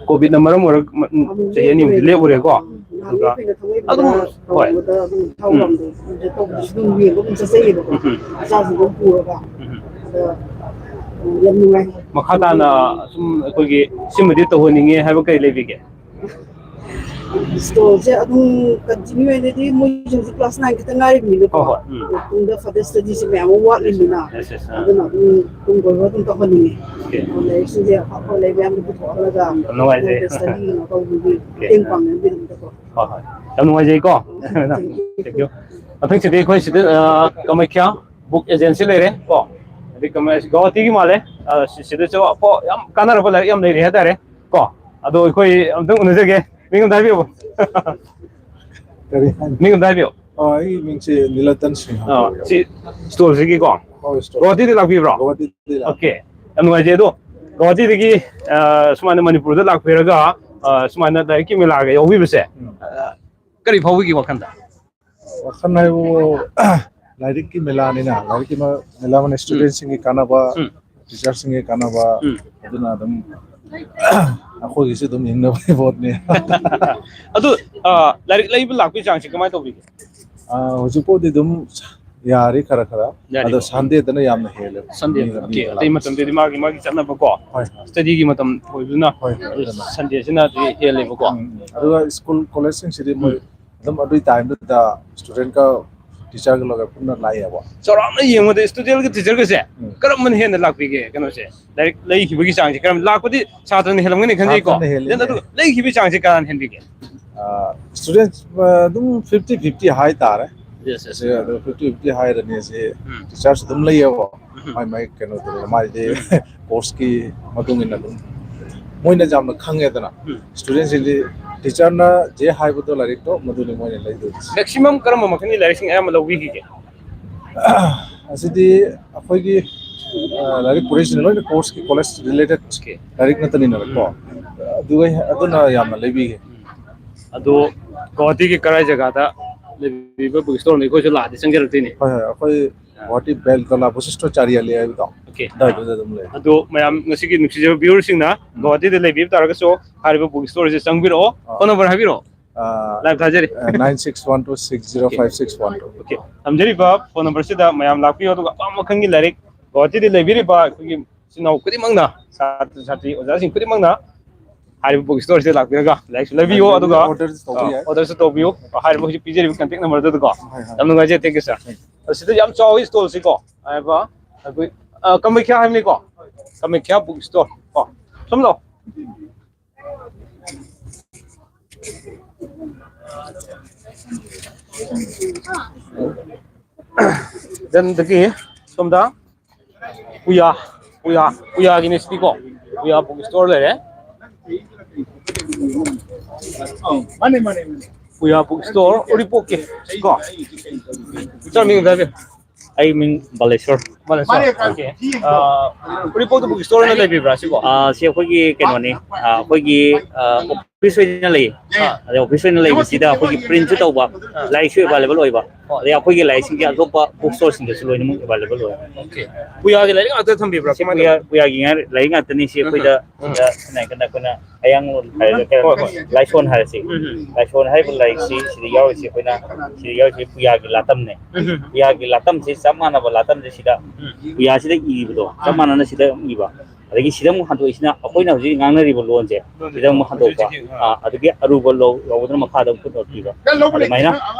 ꯀꯣꯚꯤꯗꯅ ꯃꯔꯝ ꯑꯣꯏꯔꯒ ꯃ-, ꯎꯝ, ꯑꯃꯨꯛ ꯆꯍꯤ ꯑꯅꯤꯃꯨꯛꯇꯤ ꯂꯦꯞꯄꯨꯔꯦ꯫ ꯂꯦꯞꯄꯨꯔꯦꯀꯣ꯫ ꯎꯝ, ꯅꯍꯥꯟꯃꯨꯛ ꯑꯗꯨꯒ ꯑꯩꯈꯣꯏꯅ ꯊꯥꯡꯃꯩꯕꯟꯗ ꯑꯗꯨꯝ, ꯍꯣꯏ꯫ ꯇꯧꯕꯗ ꯑꯗꯨꯝ ꯊꯧ ꯎꯝ꯫ ꯂꯥꯡꯗꯣ ꯑꯗꯨꯗ ꯇꯧꯕꯗꯁꯨ ꯑꯗꯨꯝ ꯌꯦꯡꯕ ꯑꯗꯨꯝ ꯆꯠꯆꯩꯌꯦꯕꯀꯣ꯫ ꯎꯝ, ꯎꯝ꯫ ꯑꯆꯥꯁꯨ ꯑꯗꯨꯝ ꯄꯨꯔꯒ꯫ ꯎꯝ꯫ ꯑꯗ, ꯎꯝ, ꯌꯥꯝ ꯅꯨꯡꯉꯥꯏ꯫ ꯃꯈꯥ ꯇꯥꯅ ꯁꯨꯝ ꯑꯩꯈꯣꯏꯒꯤ ꯁꯤꯃꯗꯤ ꯇꯧꯍꯟꯅꯤꯡꯉꯦ ꯍꯥꯏꯕ ꯀꯔꯤ ꯂꯩꯕꯤꯒꯦ? ꯁ꯭ꯇꯣꯜꯁꯦ ꯑꯗꯨꯝ ꯀꯟꯇꯤꯅ꯭ꯌꯨ ꯑꯣꯏꯅꯗꯤ ꯃꯣꯏꯁꯨ ꯍꯧꯖꯤꯛ ꯀ꯭ꯂꯥꯁ ꯅꯥꯏꯟ ꯈꯛꯇ ꯉꯥꯏꯔꯤꯕꯅꯤꯅꯀꯣ꯫ ꯍꯣꯏ, ꯍꯣꯏ, ꯎꯝ꯫ ꯇꯨꯡꯗ ꯐꯔꯗꯔ ꯁ꯭ꯇꯗꯤꯁꯦ ꯃꯌꯥꯝ ꯑꯃ ꯋꯥꯠꯂꯤꯕꯅꯤꯅ, ꯌꯦꯁ, ꯌꯦꯁ, ꯑꯥ꯫ ꯑꯗꯨꯅ ꯑꯗꯨꯝ ꯇꯨꯡ ꯀꯣꯏꯕ ꯑꯗꯨꯝ ꯇꯧꯍꯟꯅꯤꯡꯉꯦ꯫ ꯑꯣꯀꯦ꯫ ꯂꯥꯏꯔꯤꯛꯁꯤꯡꯁꯦ ꯑꯐ ꯑꯐꯕ ꯂꯥꯏꯔꯤꯛ ꯃꯌꯥꯝꯗꯣ ꯄꯨꯊꯣꯛꯍꯜꯂꯒ ꯌꯥꯝ ꯅꯨꯡꯉꯥꯏꯖꯩ꯫ ꯐꯔꯗꯔ ꯁ꯭ꯇꯗꯤ ꯀꯩꯅꯣ ꯇꯧꯕꯒꯤ ꯑꯣꯀꯦ꯫ ꯃꯇꯦꯡ ꯄꯥꯡꯅꯕꯒꯤꯗꯃꯛꯇꯀꯣ꯫ ꯍꯣꯏ, ꯍꯣꯏ꯫ ꯌꯥꯝ ꯅꯨꯡꯉꯥꯏꯖꯩꯀꯣ꯫ ꯎꯝ, thank you꯫ Thank you꯫ ꯃꯊꯪꯁꯤꯗꯤ ꯑꯩꯈꯣꯏ ꯁꯤꯗ, ꯑ, ꯀꯃꯈ꯭ꯌꯥ ꯕꯨꯛ ꯑꯦꯖꯦꯟꯁꯤ ꯂꯩꯔꯦ ꯀꯣ꯫ ꯑꯗꯩ ꯀꯃ-, ꯒꯧꯍꯥꯇꯤꯒꯤ ꯃꯥꯜꯂꯦ꯫ ꯑ, ꯁꯤ-, ꯁꯤꯗꯁꯨ ꯑꯐ-, ꯌꯥꯝ ꯀꯥꯟꯅꯔꯕ ꯂꯥꯏꯔꯤꯛ ꯌꯥꯝ ꯂꯩꯔꯤ ꯍꯥꯏꯇꯥꯔꯦ ꯀꯣ꯫ ꯑꯗꯣ ꯑꯩꯈꯣꯏ ꯑꯝꯇꯪ ꯎꯅꯖꯒꯦ꯫ ꯃꯤꯡ ꯑꯝꯇ ꯍꯥꯏꯕꯤꯌꯨ꯫ ꯀꯔꯤ ꯍꯥꯏꯅꯤ? ꯃꯤꯡ ꯑꯝꯇ ꯍꯥꯏꯕꯤꯌꯨ꯫ ꯑ, ꯑꯩꯒꯤ ꯃꯤꯡꯁꯦ ꯅꯤꯂꯇꯟ ꯁꯤꯡꯍ ꯑ, ꯀꯧꯋꯦ꯫ ꯁꯤ ꯁ꯭ꯇꯣꯜꯁꯤꯒꯤꯀꯣ? ꯍꯣꯏ, ꯁ꯭ꯇꯣꯜ꯫ ꯒꯧꯍꯥꯇꯤꯗ ꯂꯥꯛꯄꯤꯕ꯭ꯔꯣ? ꯒꯧꯍꯥꯇꯤꯗ ꯂꯥꯛꯑꯦ꯫ ꯑꯣꯀꯦ꯫ ꯌꯥꯝ ꯅꯨꯡꯉꯥꯏꯖꯩ꯫ ꯑꯗꯣ ꯒꯧꯍꯥꯇꯤꯗꯒꯤ, ꯑ, ꯁꯨꯃꯥꯏꯅ ꯃꯅꯤꯄꯨꯔꯗ ꯂꯥꯛꯄꯤꯔꯒ, ꯑ, ꯁꯨꯃꯥꯏꯅ ꯂꯥꯏꯔꯤꯛꯀꯤ ꯃꯦꯂꯥꯒ ꯌꯥꯎꯕꯤꯕꯁꯦ, ꯎꯝ꯫ ꯑ, ꯀꯔꯤ ꯐꯥꯎꯕꯤꯒꯦ ꯋꯥꯈꯜꯗ? ꯋꯥꯈꯜ ꯍꯥꯏꯕꯨ, ꯂꯥꯏꯔꯤꯛꯀꯤ ꯃꯦꯂꯥꯅꯤꯅ, ꯂꯥꯏꯔꯤꯛꯀꯤ ꯃ-, ꯃꯦꯂꯥ ꯑꯃꯅ ꯎꯝ꯫ ꯁ꯭ꯇꯨꯗꯦꯟꯠꯁꯤꯡꯒꯤ ꯀꯥꯟꯅꯕ, ꯎꯝ꯫ ꯇꯤꯆꯔꯁꯤꯡꯒꯤ ꯀꯥꯟꯅꯕ, ꯎꯝ꯫ ꯑꯗꯨꯅ ꯑꯗꯨꯝ ꯑꯩꯈꯣꯏꯒꯤꯁꯨ ꯑꯗꯨꯝ ꯍꯤꯡꯅꯕꯒꯤ ꯄꯣꯠꯅꯤ꯫ ꯑꯗꯨ, ꯑ, ꯂꯥꯏꯔꯤꯛ ꯂꯩꯕ ꯂꯥꯛꯄꯒꯤ ꯆꯥꯡꯁꯤ ꯀꯃꯥꯏꯅ ꯇꯧꯕꯤꯒꯦ? ꯑ, ꯍꯧꯖꯤꯛ ꯐꯥꯎꯗꯤ ꯑꯗꯨꯝ ꯌꯥꯔꯤ ꯈꯔ ꯈꯔ꯫ ꯌꯥꯔꯤꯀꯣ? ꯑꯗꯣ ꯁꯟꯗꯦꯗꯅ ꯌꯥꯝꯅ ꯍꯦꯜꯂꯦ꯫ ꯁꯟꯗꯦ, ꯃꯤ, ꯃꯤ ꯑꯣꯀꯦ꯫ ꯑꯇꯩ ꯂꯥꯛꯄꯁꯦ꯫ ꯃꯇꯝꯗꯗꯤ ꯃꯥꯒꯤ, ꯃꯥꯒꯤ ꯆꯠꯅꯕꯀꯣ꯫ ꯍꯣꯏ, ꯍꯣꯏ꯫ ꯁ꯭ꯇꯗꯤꯒꯤ ꯃꯇꯝ ꯑꯣꯏꯕꯅꯤꯅ ꯍꯣꯏ, ꯍꯣꯏ, ꯑꯗꯨꯅ꯫ ꯁꯟꯗꯦꯁꯤꯅꯗꯤ ꯍꯦꯜꯂꯦꯕꯀꯣ꯫ ꯎꯝ, ꯎꯝ꯫ ꯑꯗꯨꯒ ꯁ꯭ꯀꯨꯜ, ꯀꯣꯂꯦꯖꯁꯤꯡꯁꯤꯗꯤ ꯃꯣꯏ ꯎꯝ꯫ ꯑꯗꯨꯝ ꯑꯗꯨꯒꯤ ꯇꯥꯏꯝꯗꯨꯗ ꯁ꯭ꯇꯨꯗꯦꯟꯠꯀ ꯇꯤꯆꯔꯒ ꯂꯣꯏꯅ ꯄꯨꯟꯅ ꯂꯥꯛꯑꯦꯕ꯫ ꯆꯥꯎꯔꯥꯛꯅ ꯌꯦꯡꯕꯗ ꯁ꯭ꯇꯨꯗꯦꯟꯒ ꯇꯤꯆꯔꯒꯁꯦ ꯎꯝ꯫ ꯀꯔꯝꯕꯅ ꯍꯦꯟꯅ ꯂꯥꯛꯄꯤꯒꯦ? ꯀꯩꯅꯣꯁꯦ, ꯂꯥꯏꯔꯤꯛ ꯂꯩꯈꯤꯕꯒꯤ ꯆꯥꯡꯁꯦ ꯀꯔꯝ ꯂꯥꯛꯄꯗꯤ? ꯁꯥꯇ꯭ꯔꯅ ꯍꯦꯜꯂꯝꯒꯅꯤ ꯈꯟꯖꯩꯀꯣ꯫ ꯁꯥꯇ꯭ꯔꯅ ꯍꯦꯜꯂꯤ꯫ Then ꯑꯗꯨꯒ ꯂꯩꯈꯤꯕꯒꯤ ꯆꯥꯡꯁꯦ ꯀꯅꯥꯅ ꯍꯦꯟꯕꯤꯒꯦ? ꯁ꯭ꯇꯨꯗꯦꯟ ꯑꯗꯨꯝ ꯐꯤꯐꯇꯤ ꯐꯤꯐꯇꯤ ꯍꯥꯏꯇꯥꯔꯦ꯫ Yes, yes. ꯁꯤ ꯑꯗꯨ ꯐꯤꯐꯇꯤ ꯐꯤꯐꯇꯤ ꯍꯥꯏꯔꯅꯤ꯫ ꯁꯤ ꯎꯝ꯫ ꯇꯤꯆꯔꯁꯨ ꯑꯗꯨꯝ ꯂꯩꯌꯦꯕ꯫ ꯎꯝ꯫ ꯃꯥꯏ ꯃꯥꯏ ꯀꯩꯅꯣꯗꯨ, ꯃꯥꯏꯗꯤ ꯎꯝ꯫ ꯀꯣꯔꯁꯀꯤ ꯃꯇꯨꯡ ꯏꯟꯅ ꯑꯗꯨꯝ ꯃꯣꯏꯅ ꯌꯥꯝꯅ ꯈꯪꯉꯦꯗꯅ꯫ ꯎꯝ꯫ ꯁ꯭ꯇꯨꯗꯦꯟꯁꯤꯡꯗꯤ ꯇꯤꯆꯔꯅ ꯖꯦ ꯍꯥꯏꯕꯗꯣ ꯂꯥꯏꯔꯤꯛꯇꯣ ꯃꯗꯨꯅꯤ ꯃꯣꯏꯅ ꯂꯩꯗꯣꯏꯁꯦ꯫ Maximum ꯀꯔꯝꯕ ꯃꯈꯜꯒꯤ ꯂꯥꯏꯔꯤꯛꯁꯤꯡ ꯑꯌꯥꯝꯕ ꯂꯧꯕꯤꯈꯤꯒꯦ? ꯑꯁꯤꯗꯤ ꯑꯩꯈꯣꯏꯒꯤ, ꯑ, ꯂꯥꯏꯔꯤꯛ ꯄꯨꯔꯤꯁꯤꯅ ꯂꯣꯏꯅ ꯀꯣꯔꯁꯀꯤ, ꯀꯣꯂꯦꯖ ꯔꯤꯂꯦꯇꯦꯠ ꯑꯣꯀꯦ꯫ ꯂꯥꯏꯔꯤꯛ ꯅꯠꯇꯅꯤꯅꯀꯣ꯫ ꯎꯝ꯫ ꯑꯗꯨꯒ ꯑꯗꯨꯅ ꯌꯥꯝꯅ ꯂꯩꯕꯤꯒꯦ꯫ ꯎꯝ꯫ ꯑꯗꯣ ꯒꯧꯍꯥꯇꯤꯒꯤ ꯀꯔꯥꯏ ꯖꯒꯥꯗ ꯂꯩꯕꯤꯕ ꯕꯨꯛ ꯁ꯭ꯇꯣꯔꯅꯣ? ꯑꯩꯈꯣꯏꯁꯨ ꯂꯥꯛꯑꯗꯤ ꯆꯪꯖꯔꯛꯇꯣꯏꯅꯦ꯫ ꯍꯣꯏ, ꯍꯣꯏ, ꯑꯩꯈꯣꯏ ꯑꯥ꯫ ꯒꯨꯋꯥꯍꯥꯇꯤ ꯕꯦꯜꯇꯂꯥ ꯕꯁ ꯁ꯭ꯇꯣꯞ ꯆꯥꯔꯤꯌꯥꯂꯤ ꯍꯥꯏꯕꯗꯣ, ꯑꯣꯀꯦ꯫ ꯑꯗꯨꯋꯥꯏꯗꯨꯗ ꯑꯗꯨꯝ ꯂꯩ꯫ ꯑꯗꯣ ꯃꯌꯥꯝ ꯉꯁꯤꯒꯤ ꯅꯨꯡꯁꯤꯖꯕ ꯚ꯭ꯌꯨꯋꯔꯁꯤꯡꯅ ꯎꯝ꯫ ꯒꯧꯍꯥꯇꯤꯗ ꯂꯩꯕꯤꯕ ꯇꯥꯔꯒꯁꯨ ꯍꯥꯏꯔꯤꯕ ꯕꯨꯛ ꯁ꯭ꯇꯣꯔꯁꯦ ꯆꯪꯕꯤꯔꯛꯑꯣ꯫ ꯑꯥ꯫ ꯐꯣꯟ ꯅꯝꯕꯔ ꯍꯥꯏꯕꯤꯔꯛꯑꯣ꯫ ꯑꯥ, ꯂꯥꯏꯚ ꯊꯥꯖꯔꯤ꯫ ꯑꯥ, nine six one two six zero five six one two. Okay. ꯊꯝꯖꯔꯤꯕ ꯐꯣꯟ ꯅꯝꯕꯔꯁꯤꯗ ꯃꯌꯥꯝ ꯂꯥꯛꯄꯤꯌꯨ, ꯑꯗꯨꯒ ꯑꯄꯥꯝꯕ ꯃꯈꯜꯒꯤ ꯂꯥꯏꯔꯤꯛ ꯒꯧꯍꯥꯇꯤꯗ ꯂꯩꯕꯤꯔꯤꯕ ꯑꯩꯈꯣꯏꯒꯤ ꯏꯆꯤꯟ ꯏꯅꯥꯎ ꯈꯨꯗꯤꯡꯃꯛꯅ, ꯁꯥꯇ꯭ꯔ ꯁꯥꯇ꯭ꯔꯤ ꯑꯣꯖꯥꯁꯤꯡ ꯈꯨꯗꯤꯡꯃꯛꯅ ꯍꯥꯏꯔꯤꯕ ꯕꯨꯛ ꯁ꯭ꯇꯣꯔꯁꯤꯗ ꯂꯥꯛꯄꯤꯔꯒ ꯂꯥꯏꯔꯤꯛꯁꯨ ꯂꯩꯕꯤꯌꯨ, ꯑꯗꯨꯒ ꯑꯣꯔꯗꯔꯁꯨ ꯇꯧꯕ ꯑꯥ, ꯌꯥꯏ꯫ ꯑꯣꯔꯗꯔꯁꯨ ꯇꯧꯕꯤꯌꯨ꯫ ꯍꯥꯏꯔꯤꯕ ꯍꯧꯖꯤꯛ ꯄꯤꯖꯔꯤꯕ ꯀꯟꯇꯦꯛ ꯅꯝꯕꯔꯗꯨꯗꯀꯣ꯫ ꯍꯣꯏ, ꯍꯣꯏ꯫ ꯌꯥꯝ ꯅꯨꯡꯉꯥꯏꯖꯩ, thank you sir꯫ Thank you꯫ ꯑꯁꯤꯗ ꯌꯥꯝ ꯆꯥꯎꯋꯤ ꯁ꯭ꯇꯣꯜꯁꯤꯀꯣ꯫ ꯍꯥꯏꯕ ꯑꯩꯈꯣꯏ, ꯑ, ꯀꯃꯩꯈ꯭ꯌꯥ ꯍꯥꯏꯕꯅꯤꯀꯣ, ꯀꯃꯩꯈ꯭ꯌꯥ ꯕꯨꯛ ꯁ꯭ꯇꯣꯔ ꯀꯣ꯫ ꯁꯣꯝ ꯂꯥꯛꯑꯣ꯫ ꯗꯦꯟꯗꯒꯤ ꯁꯣꯝꯗ ꯄꯨꯌꯥ, ꯄꯨꯌꯥ, ꯄꯨꯌꯥꯒꯤꯅꯦ ꯁꯤꯗꯤꯀꯣ꯫ ꯄꯨꯌꯥ ꯕꯨꯛ ꯁ꯭ꯇꯣꯔ ꯂꯩꯔꯦ꯫ ꯄꯨꯌꯥ ꯕꯨꯛ ꯁ꯭ꯇꯣꯔ ꯎꯔꯤꯄꯣꯛꯀꯤ ꯀꯣ꯫ ꯁꯥꯔ, ꯃꯤꯡ ꯑꯝꯇ ꯍꯥꯏꯕꯤꯌꯨ꯫ ꯑꯩ ꯃꯤꯡ ꯕꯥꯂꯦꯁꯣꯔ꯫ ꯕꯥꯂꯦꯁꯣꯔ, ꯑꯣꯀꯦ꯫ ꯑ, ꯎꯔꯤꯄꯣꯛꯇ ꯕꯨꯛ ꯁ꯭ꯇꯣꯔ ꯑꯣꯏꯅ ꯂꯩꯕꯤꯕ꯭ꯔꯥ ꯁꯤꯕꯣ? ꯑ, ꯁꯤ ꯑꯩꯈꯣꯏꯒꯤ ꯀꯩꯅꯣꯅꯤ꯫ ꯑ, ꯑꯩꯈꯣꯏꯒꯤ, ꯑ, ꯑꯣꯐꯤꯁ ꯑꯣꯏꯅ ꯂꯩ꯫ ꯑꯥ꯫ ꯑꯗꯩ ꯑꯣꯐꯤꯁ ꯑꯣꯏꯅ ꯂꯩꯕꯁꯤꯗ ꯑꯩꯈꯣꯏꯒꯤ ꯄ꯭ꯔꯤꯟꯁꯨ ꯇꯧꯕ, ꯑꯥ꯫ ꯂꯥꯏꯔꯤꯛꯁꯨ ꯑꯦꯕꯥꯏꯂꯦꯕꯜ ꯑꯣꯏꯕ, ꯑꯣ꯫ ꯑꯗꯩ ꯑꯩꯈꯣꯏꯒꯤ ꯂꯥꯏꯔꯤꯛꯁꯤꯡꯁꯦ ꯑꯇꯣꯞꯄ ꯕꯨꯛ ꯁ꯭ꯇꯣꯔꯁꯤꯡꯗꯁꯨ ꯂꯣꯏꯅꯃꯛ ꯑꯦꯕꯥꯏꯂꯦꯕꯜ ꯑꯣꯏ꯫ ꯑꯣꯀꯦ꯫ ꯄꯨꯌꯥꯒꯤ ꯂꯥꯏꯔꯤꯛ ꯉꯥꯛꯇ ꯊꯝꯕꯤꯕ꯭ꯔꯥ? ꯁꯤ ꯀꯃꯥꯏꯅ ꯄꯨꯌꯥ-, ꯇꯧꯕ? ꯄꯨꯌꯥꯒꯤ ꯉꯥ-, ꯂꯥꯏꯔꯤꯛ ꯉꯥꯛꯇꯅꯤ꯫ ꯁꯤ ꯑꯩꯈꯣꯏꯗ, ꯎꯝ꯫ ꯁꯤꯗ ꯁꯤꯅ ꯀꯟꯅ ꯑꯩꯈꯣꯏꯅ ꯑꯌꯥꯡꯂꯣꯟ ꯍꯥꯏꯔꯒ ꯀꯩꯅꯣ, ꯍꯣꯏ, ꯍꯣꯏ꯫ ꯂꯥꯏꯁꯣꯟ ꯍꯥꯏꯔꯁꯤ꯫ ꯎꯝ, ꯎꯝ꯫ ꯂꯥꯏꯁꯣꯟ ꯍꯥꯏꯔꯤꯕ ꯂꯥꯏꯔꯤꯛꯁꯤ ꯁꯤꯗ ꯌꯥꯎꯔꯤꯁꯤ ꯑꯩꯈꯣꯏꯅ, ꯁꯤꯗ ꯌꯥꯎꯔꯤꯁꯤ ꯄꯨꯌꯥꯒꯤ ꯂꯥꯇꯝꯅꯦ꯫ ꯎꯝ, ꯎꯝ꯫ ꯄꯨꯌꯥꯒꯤ ꯂꯥꯇꯝꯁꯤ ꯆꯞ ꯃꯥꯟꯅꯕ ꯂꯥꯇꯝꯁꯦ ꯁꯤꯗ ꯎꯝ꯫ ꯄꯨꯌꯥꯁꯤꯗ ꯏꯕꯗꯣ ꯆꯞ ꯎꯝ꯫ ꯃꯥꯟꯅꯅ ꯁꯤꯗ ꯏꯕ꯫ ꯑꯗꯒꯤ ꯁꯤꯗ ꯑꯃꯨꯛ ꯍꯟꯗꯣꯛꯏꯁꯤꯅ ꯑꯩꯈꯣꯏꯅ ꯍꯧꯖꯤꯛ ꯉꯥꯡꯅꯔꯤꯕ ꯂꯣꯟꯁꯦ ꯂꯣꯟꯁꯦ ꯁꯤꯗ ꯑꯃꯨꯛ ꯍꯟꯗꯣꯛꯄ꯫ ꯍꯧꯖꯤꯛ ꯍꯧꯖꯤꯛ, ꯑꯥ꯫ ꯑꯥ, ꯑꯗꯨꯒꯤ ꯑꯔꯨꯕ ꯂꯧ-, ꯂꯧꯕꯗꯨꯅ ꯃꯈꯥꯗ ꯑꯃꯨꯛ ꯐꯨꯠ ꯅꯣꯠ ꯄꯤꯕ꯫ ꯑꯗꯨꯃꯥꯏꯅ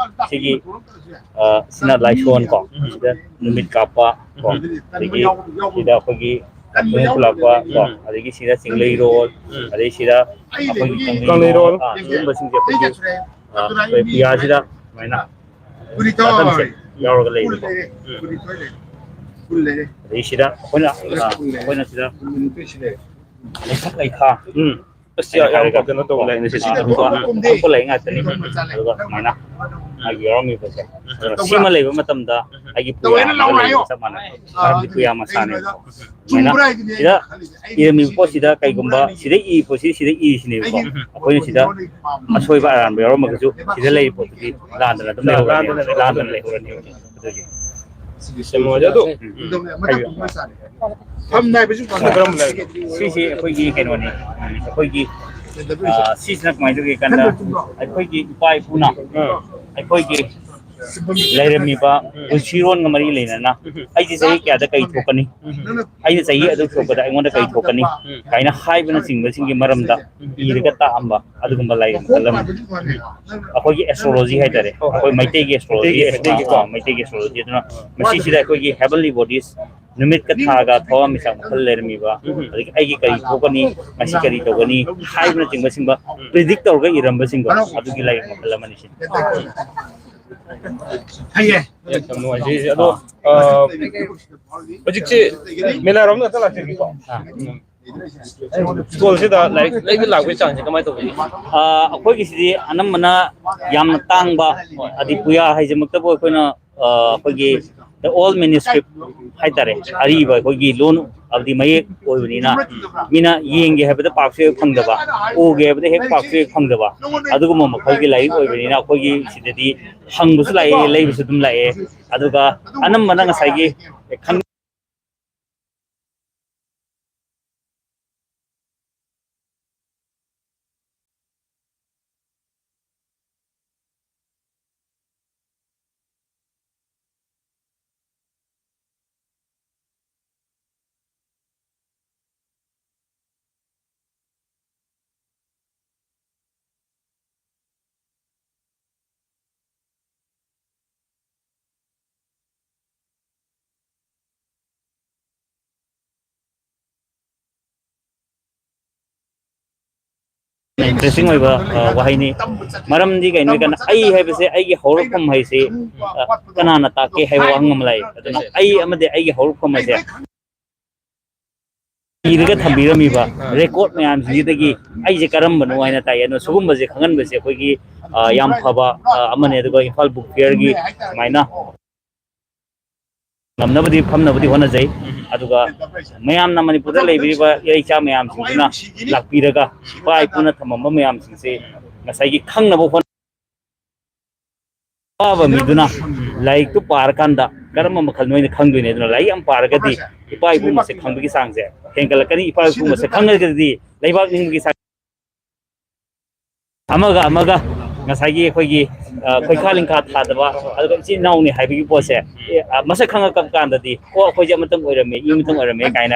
ꯁꯤꯒꯤ, ꯑ, ꯁꯤꯅ ꯂꯥꯏꯁꯣꯟ ꯀꯣ, ꯁꯤꯗ ꯅꯨꯃꯤꯠ ꯀꯥꯞꯄ ꯀꯣ, ꯑꯗꯒꯤ ꯁꯤꯗ ꯑꯩꯈꯣꯏꯒꯤ ꯈꯣꯡꯎꯞ ꯈꯨꯂꯛꯄ ꯀꯣ, ꯑꯗꯒꯤ ꯁꯤꯗ ꯆꯤꯡꯂꯩꯔꯣꯜ, ꯑꯗꯩ ꯁꯤꯗ ꯑꯩꯈꯣꯏꯒꯤ ꯀꯪꯂꯩꯔꯣꯜ꯫ ꯑ, ꯁꯤꯒꯨꯝꯕꯁꯤꯡꯁꯦ ꯑꯩꯈꯣꯏꯒꯤ, ꯑ, ꯑꯩꯈꯣꯏ ꯄꯨꯌꯥꯁꯤꯗ ꯁꯨꯃꯥꯏꯅ ꯆꯥꯛꯇꯝꯁꯦ ꯌꯥꯎꯔꯒ ꯂꯩꯌꯦꯕꯀꯣ꯫ ꯑꯗꯩ ꯁꯤꯗ ꯑꯩꯈꯣꯏꯅ, ꯑ, ꯑꯩꯈꯣꯏꯅ ꯁꯤꯗ ꯂꯩꯊꯛ ꯂꯩꯊꯥ, ꯎꯝ꯫ ꯑꯁ, ꯌꯥꯝ ꯍꯥꯏꯔꯒ ꯀꯩꯅꯣ ꯇꯧꯕ ꯂꯩ꯫ ꯀꯣ, ꯂꯩ ꯉꯥꯛꯇꯅꯤ꯫ ꯑꯗꯨꯒ ꯁꯨꯃꯥꯏꯅ ꯃꯥꯒꯤ ꯌꯥꯎꯔꯝꯃꯤꯕꯁꯦ, ꯑꯗꯨꯅ ꯁꯤꯃ ꯂꯩꯕ ꯃꯇꯝꯗ ꯑꯩꯒꯤ ꯄꯨꯌꯥ ꯑꯃꯒ ꯂꯩꯕꯒ ꯆꯞ ꯃꯥꯟꯅꯩ꯫ ꯃꯔꯝꯗꯤ ꯄꯨꯌꯥ ꯃꯁꯥꯅꯦꯕꯀꯣ꯫ ꯁꯨꯃꯥꯏꯅ ꯁꯤꯗ ꯏꯔꯝꯃꯤꯕ ꯄꯣꯠꯁꯤꯗ ꯀꯩꯒꯨꯝꯕ ꯁꯤꯗ ꯏꯔꯤ ꯄꯣꯠꯁꯤ ꯁꯤꯗ ꯏꯔꯤꯁꯤꯅꯦꯕꯀꯣ꯫ ꯑꯩꯈꯣꯏꯅ ꯁꯤꯗ ꯑꯁꯣꯏꯕ ꯑꯔꯥꯟꯕ ꯌꯥꯎꯔꯝꯃꯒꯁꯨ ꯁꯤꯗ ꯂꯩꯔꯤ ꯄꯣꯠꯇꯨꯗꯤ ꯂꯥꯟꯗꯅ ꯑꯗꯨꯝ ꯂꯩꯍꯧꯔꯅꯤ, ꯂꯥꯟꯗꯅ ꯂꯩꯍꯧꯔꯅꯤ꯫ ꯑꯗꯨꯒꯤ ꯁꯦꯝꯃꯣ ꯍꯥꯏꯗꯤ ꯑꯗꯣ, ꯎꯝ꯫ ꯍꯥꯏꯕꯤꯌꯨ꯫ ꯁꯝꯅ ꯍꯥꯏꯕꯁꯨ ꯐꯪꯉꯦ꯫ ꯀꯔꯝꯕ ꯂꯩꯔꯤꯅꯣ? ꯁꯤꯁꯦ ꯑꯩꯈꯣꯏꯒꯤ ꯀꯩꯅꯣꯅꯤ, ꯎꯝ, ꯑꯩꯈꯣꯏꯒꯤ, ꯑ, ꯁꯤꯁꯤꯅ ꯀꯃꯥꯏꯅ ꯇꯧꯒꯦ ꯀꯥꯟꯗ, ꯑꯩꯈꯣꯏꯒꯤ ꯏꯄꯥ ꯏꯄꯨꯅ, ꯑꯥ꯫ ꯑꯩꯈꯣꯏꯒꯤ ꯂꯩꯔꯝꯃꯤꯕ ꯄꯨꯟꯁꯤꯔꯣꯟꯒ ꯃꯔꯤ ꯂꯩꯅꯅ, ꯎꯝ꯫ ꯑꯩꯁꯦ ꯆꯍꯤ ꯀꯌꯥꯗ ꯀꯩ ꯊꯣꯛꯀꯅꯤ? ꯎꯝ꯫ ꯑꯩꯅ ꯆꯍꯤ ꯑꯗꯨ ꯊꯣꯛꯄꯗ ꯑꯩꯉꯣꯟꯗ ꯀꯩ ꯊꯣꯛꯀꯅꯤ? ꯎꯝ꯫ ꯀꯥꯏꯅ ꯍꯥꯏꯕꯅꯆꯤꯡꯕꯁꯤꯡꯒꯤ ꯃꯔꯝꯗ ꯎꯝ꯫ ꯏꯔꯒ ꯇꯥꯛꯑꯝꯕ ꯑꯗꯨꯒꯨꯝꯕ ꯂꯥꯏꯔꯤꯛ ꯃꯈꯜ ꯑꯃꯅꯤ꯫ ꯑꯩꯈꯣꯏꯒꯤ astrology ꯍꯥꯏꯇꯥꯔꯦ, ꯑꯣ꯫ ꯑꯩꯈꯣꯏ ꯃꯩꯇꯩꯒꯤ astrology, ꯃꯩꯇꯩꯒꯤ, ꯃꯩꯇꯩꯒꯤꯀꯣ꯫ ꯑꯥ, ꯃꯩꯇꯩꯒꯤ astrology ꯑꯗꯨꯅ ꯃꯁꯤꯁꯤꯗ ꯑꯩꯈꯣꯏꯒꯤ heavenly bodies, ꯅꯨꯃꯤꯠꯀ ꯊꯥꯒ ꯊꯋꯥꯟꯃꯤꯆꯥꯛ ꯃꯈꯜ ꯂꯩꯔꯝꯃꯤꯕ, ꯎꯝ꯫ ꯑꯗꯒꯤ ꯑꯩꯒꯤ ꯀꯔꯤ ꯊꯣꯛꯀꯅꯤ, ꯉꯁꯤ ꯀꯔꯤ ꯇꯧꯒꯅꯤ ꯍꯥꯏꯕꯅꯆꯤꯡꯕꯁꯤꯡꯕ ꯎꯝ꯫ predict ꯇꯧꯔꯒ ꯏꯔꯝꯕꯁꯤꯡꯗꯣ ꯑꯗꯨꯒꯤ ꯂꯥꯏꯔꯤꯛ ꯃꯈꯜ ꯑꯃꯅꯤ ꯁꯤꯅꯤ꯫ ꯐꯩꯌꯦ꯫ ꯌꯥꯝ ꯅꯨꯡꯉꯥꯏꯖꯩ꯫ ꯑꯗꯣ, ꯑꯥ, ꯍꯧꯖꯤꯛꯁꯦ ꯃꯦꯂꯥꯔꯣꯝꯗ ꯈꯛꯇ ꯂꯥꯛꯆꯒꯦꯀꯣ꯫ ꯑꯥ꯫ ꯎꯝ꯫ ꯁ꯭ꯀꯨꯜꯁꯤꯗ ꯂꯥꯏꯔꯤꯛ ꯂꯩꯕ ꯂꯥꯛꯄꯒꯤ ꯆꯥꯡꯁꯦ ꯀꯃꯥꯏꯅ ꯇꯧꯒꯦ? ꯑꯥ, ꯑꯩꯈꯣꯏꯒꯤꯁꯤꯗꯤ ꯑꯅꯝꯕꯅ ꯌꯥꯝꯅ ꯇꯥꯡꯕ, ꯍꯥꯏꯗꯤ ꯄꯨꯌꯥ ꯍꯥꯏꯁꯤꯃꯛꯇꯕꯨ ꯑꯩꯈꯣꯏꯅ, ꯑꯥ, ꯑꯩꯈꯣꯏꯒꯤ the old manuscript ꯍꯥꯏꯇꯥꯔꯦ, ꯑꯔꯤꯕ ꯑꯩꯈꯣꯏꯒꯤ ꯂꯣꯟ, ꯍꯥꯏꯕꯗꯤ ꯃꯌꯦꯛ ꯑꯣꯏꯕꯅꯤꯅ, ꯃꯤꯅ ꯌꯦꯡꯒꯦ ꯍꯥꯏꯕꯗ ꯄꯥꯛꯁꯨ ꯍꯦꯛ ꯐꯪꯗꯕ, ꯎꯒꯦ ꯍꯥꯏꯕꯗ ꯍꯦꯛ ꯄꯥꯛꯁꯨ ꯍꯦꯛ ꯐꯪꯗꯕ, ꯑꯗꯨꯒꯨꯝꯕ ꯃꯈꯜꯒꯤ ꯂꯥꯏꯔꯤꯛ ꯑꯣꯏꯕꯅꯤꯅ ꯑꯩꯈꯣꯏꯒꯤ ꯁꯤꯗꯗꯤ ꯍꯪꯕꯁꯨ ꯂꯥꯛꯑꯦ, ꯂꯩꯕꯁꯨ ꯑꯗꯨꯝ ꯂꯥꯛꯑꯦ꯫ ꯑꯗꯨꯒ ꯑꯅꯝꯕꯅ ꯉꯁꯥꯏꯒꯤ ꯈꯪ- ꯌꯥꯝꯅ ꯏꯟꯇꯔꯦꯁꯇꯤꯡ ꯑꯣꯏꯕ, ꯑ, ꯋꯥꯍꯩꯅꯤ꯫ ꯃꯔꯝꯗꯤ ꯀꯩꯅꯣ ꯍꯥꯏ ꯀꯥꯟꯗ, ꯑꯩ ꯍꯥꯏꯕꯁꯦ, ꯑꯩꯒꯤ ꯍꯧꯔꯛꯐꯝ ꯍꯥꯏꯁꯤ, ꯑ, ꯀꯅꯥꯅ ꯇꯥꯛꯀꯦ ꯍꯥꯏꯕ ꯋꯥꯍꯪ ꯑꯃ ꯂꯩ꯫ ꯑꯗꯨꯅ ꯑꯩ ꯑꯃꯗꯤ ꯑꯩꯒꯤ ꯍꯧꯔꯛꯐꯝ ꯍꯥꯏꯁꯦ ꯏꯔꯒ ꯊꯝꯕꯤꯔꯝꯃꯤꯕ ꯔꯦꯀꯣꯔꯠ ꯃꯌꯥꯝꯁꯤꯡꯁꯤꯗꯒꯤ ꯑꯩꯁꯦ ꯀꯔꯝꯕꯅꯣ ꯍꯥꯏꯅ ꯇꯥꯛꯑꯦ꯫ ꯑꯗꯨꯅ ꯁꯤꯒꯨꯝꯕꯁꯦ ꯈꯪꯍꯟꯕꯁꯦ ꯑꯩꯈꯣꯏꯒꯤ, ꯑ, ꯌꯥꯝ ꯐꯕ, ꯑ, ꯑꯃꯅꯦ꯫ ꯑꯗꯨꯒ ꯏꯝꯐꯥꯜ ꯕꯨꯛ ꯐꯤꯌꯔꯒꯤ ꯁꯨꯃꯥꯏꯅ ꯉꯝꯅꯕꯗꯤ ꯐꯝꯅꯕꯗꯤ ꯍꯣꯠꯅꯖꯩ꯫ ꯑꯗꯨꯒ ꯃꯌꯥꯝꯅ, ꯃꯅꯤꯄꯨꯔꯗ ꯂꯩꯕꯤꯔꯤꯕ ꯏꯔꯩꯆꯥ ꯃꯌꯥꯝꯁꯤꯡꯗꯨꯅ ꯂꯥꯛꯄꯤꯔꯒ, ꯏꯄꯥ ꯏꯄꯨꯅ ꯊꯝꯃꯝꯕ ꯃꯌꯥꯝꯁꯤꯡꯁꯦ ꯉꯁꯥꯏꯒꯤ ꯈꯪꯅꯕ ꯍꯣꯠꯅ-, ꯑꯄꯥꯕ ꯃꯤꯗꯨꯅ ꯂꯥꯏꯔꯤꯛꯇꯨ ꯄꯥꯔꯀꯥꯟꯗ ꯀꯔꯝꯕ ꯃꯈꯜꯅꯣ ꯍꯥꯏꯅ ꯈꯪꯗꯣꯏꯅꯦ꯫ ꯑꯗꯨꯅ ꯂꯥꯏꯔꯤꯛ ꯌꯥꯝ ꯄꯥꯔꯒꯗꯤ, ꯏꯄꯥ ꯏꯄꯨ ꯃꯁꯛ ꯈꯪꯕꯒꯤ ꯆꯥꯡꯁꯦ ꯍꯦꯟꯒꯠꯂꯛꯀꯅꯤ꯫ ꯏꯄꯥ ꯏꯄꯨ ꯃꯁꯛ ꯈꯪꯉꯒꯗꯤ ꯂꯩꯕꯥꯛ ꯅꯤꯡꯕꯒꯤ ꯆꯥꯡ, ꯑꯃꯒ ꯑꯃꯒ ꯉꯁꯥꯏꯒꯤ ꯑꯩꯈꯣꯏꯒꯤ, ꯑ, ꯈꯣꯏꯈꯥ ꯂꯤꯡꯈꯥ ꯊꯥꯗꯕ, ꯑꯗꯨꯒ ꯏꯆꯤꯟ ꯏꯅꯥꯎꯅꯤ ꯍꯥꯏꯕꯒꯤ ꯄꯣꯠꯁꯦ, ꯑꯦ, ꯑ, ꯃꯁꯛ ꯈꯪꯉꯛꯄ ꯀꯥꯟꯗꯗꯤ, "ꯑꯣ, ꯑꯩꯈꯣꯏꯁꯦ ꯑꯃꯇꯪ ꯑꯣꯏꯔꯝꯃꯦ, ꯏ ꯑꯃꯇꯪ ꯑꯣꯏꯔꯝꯃꯦ" ꯀꯥꯏꯅ꯫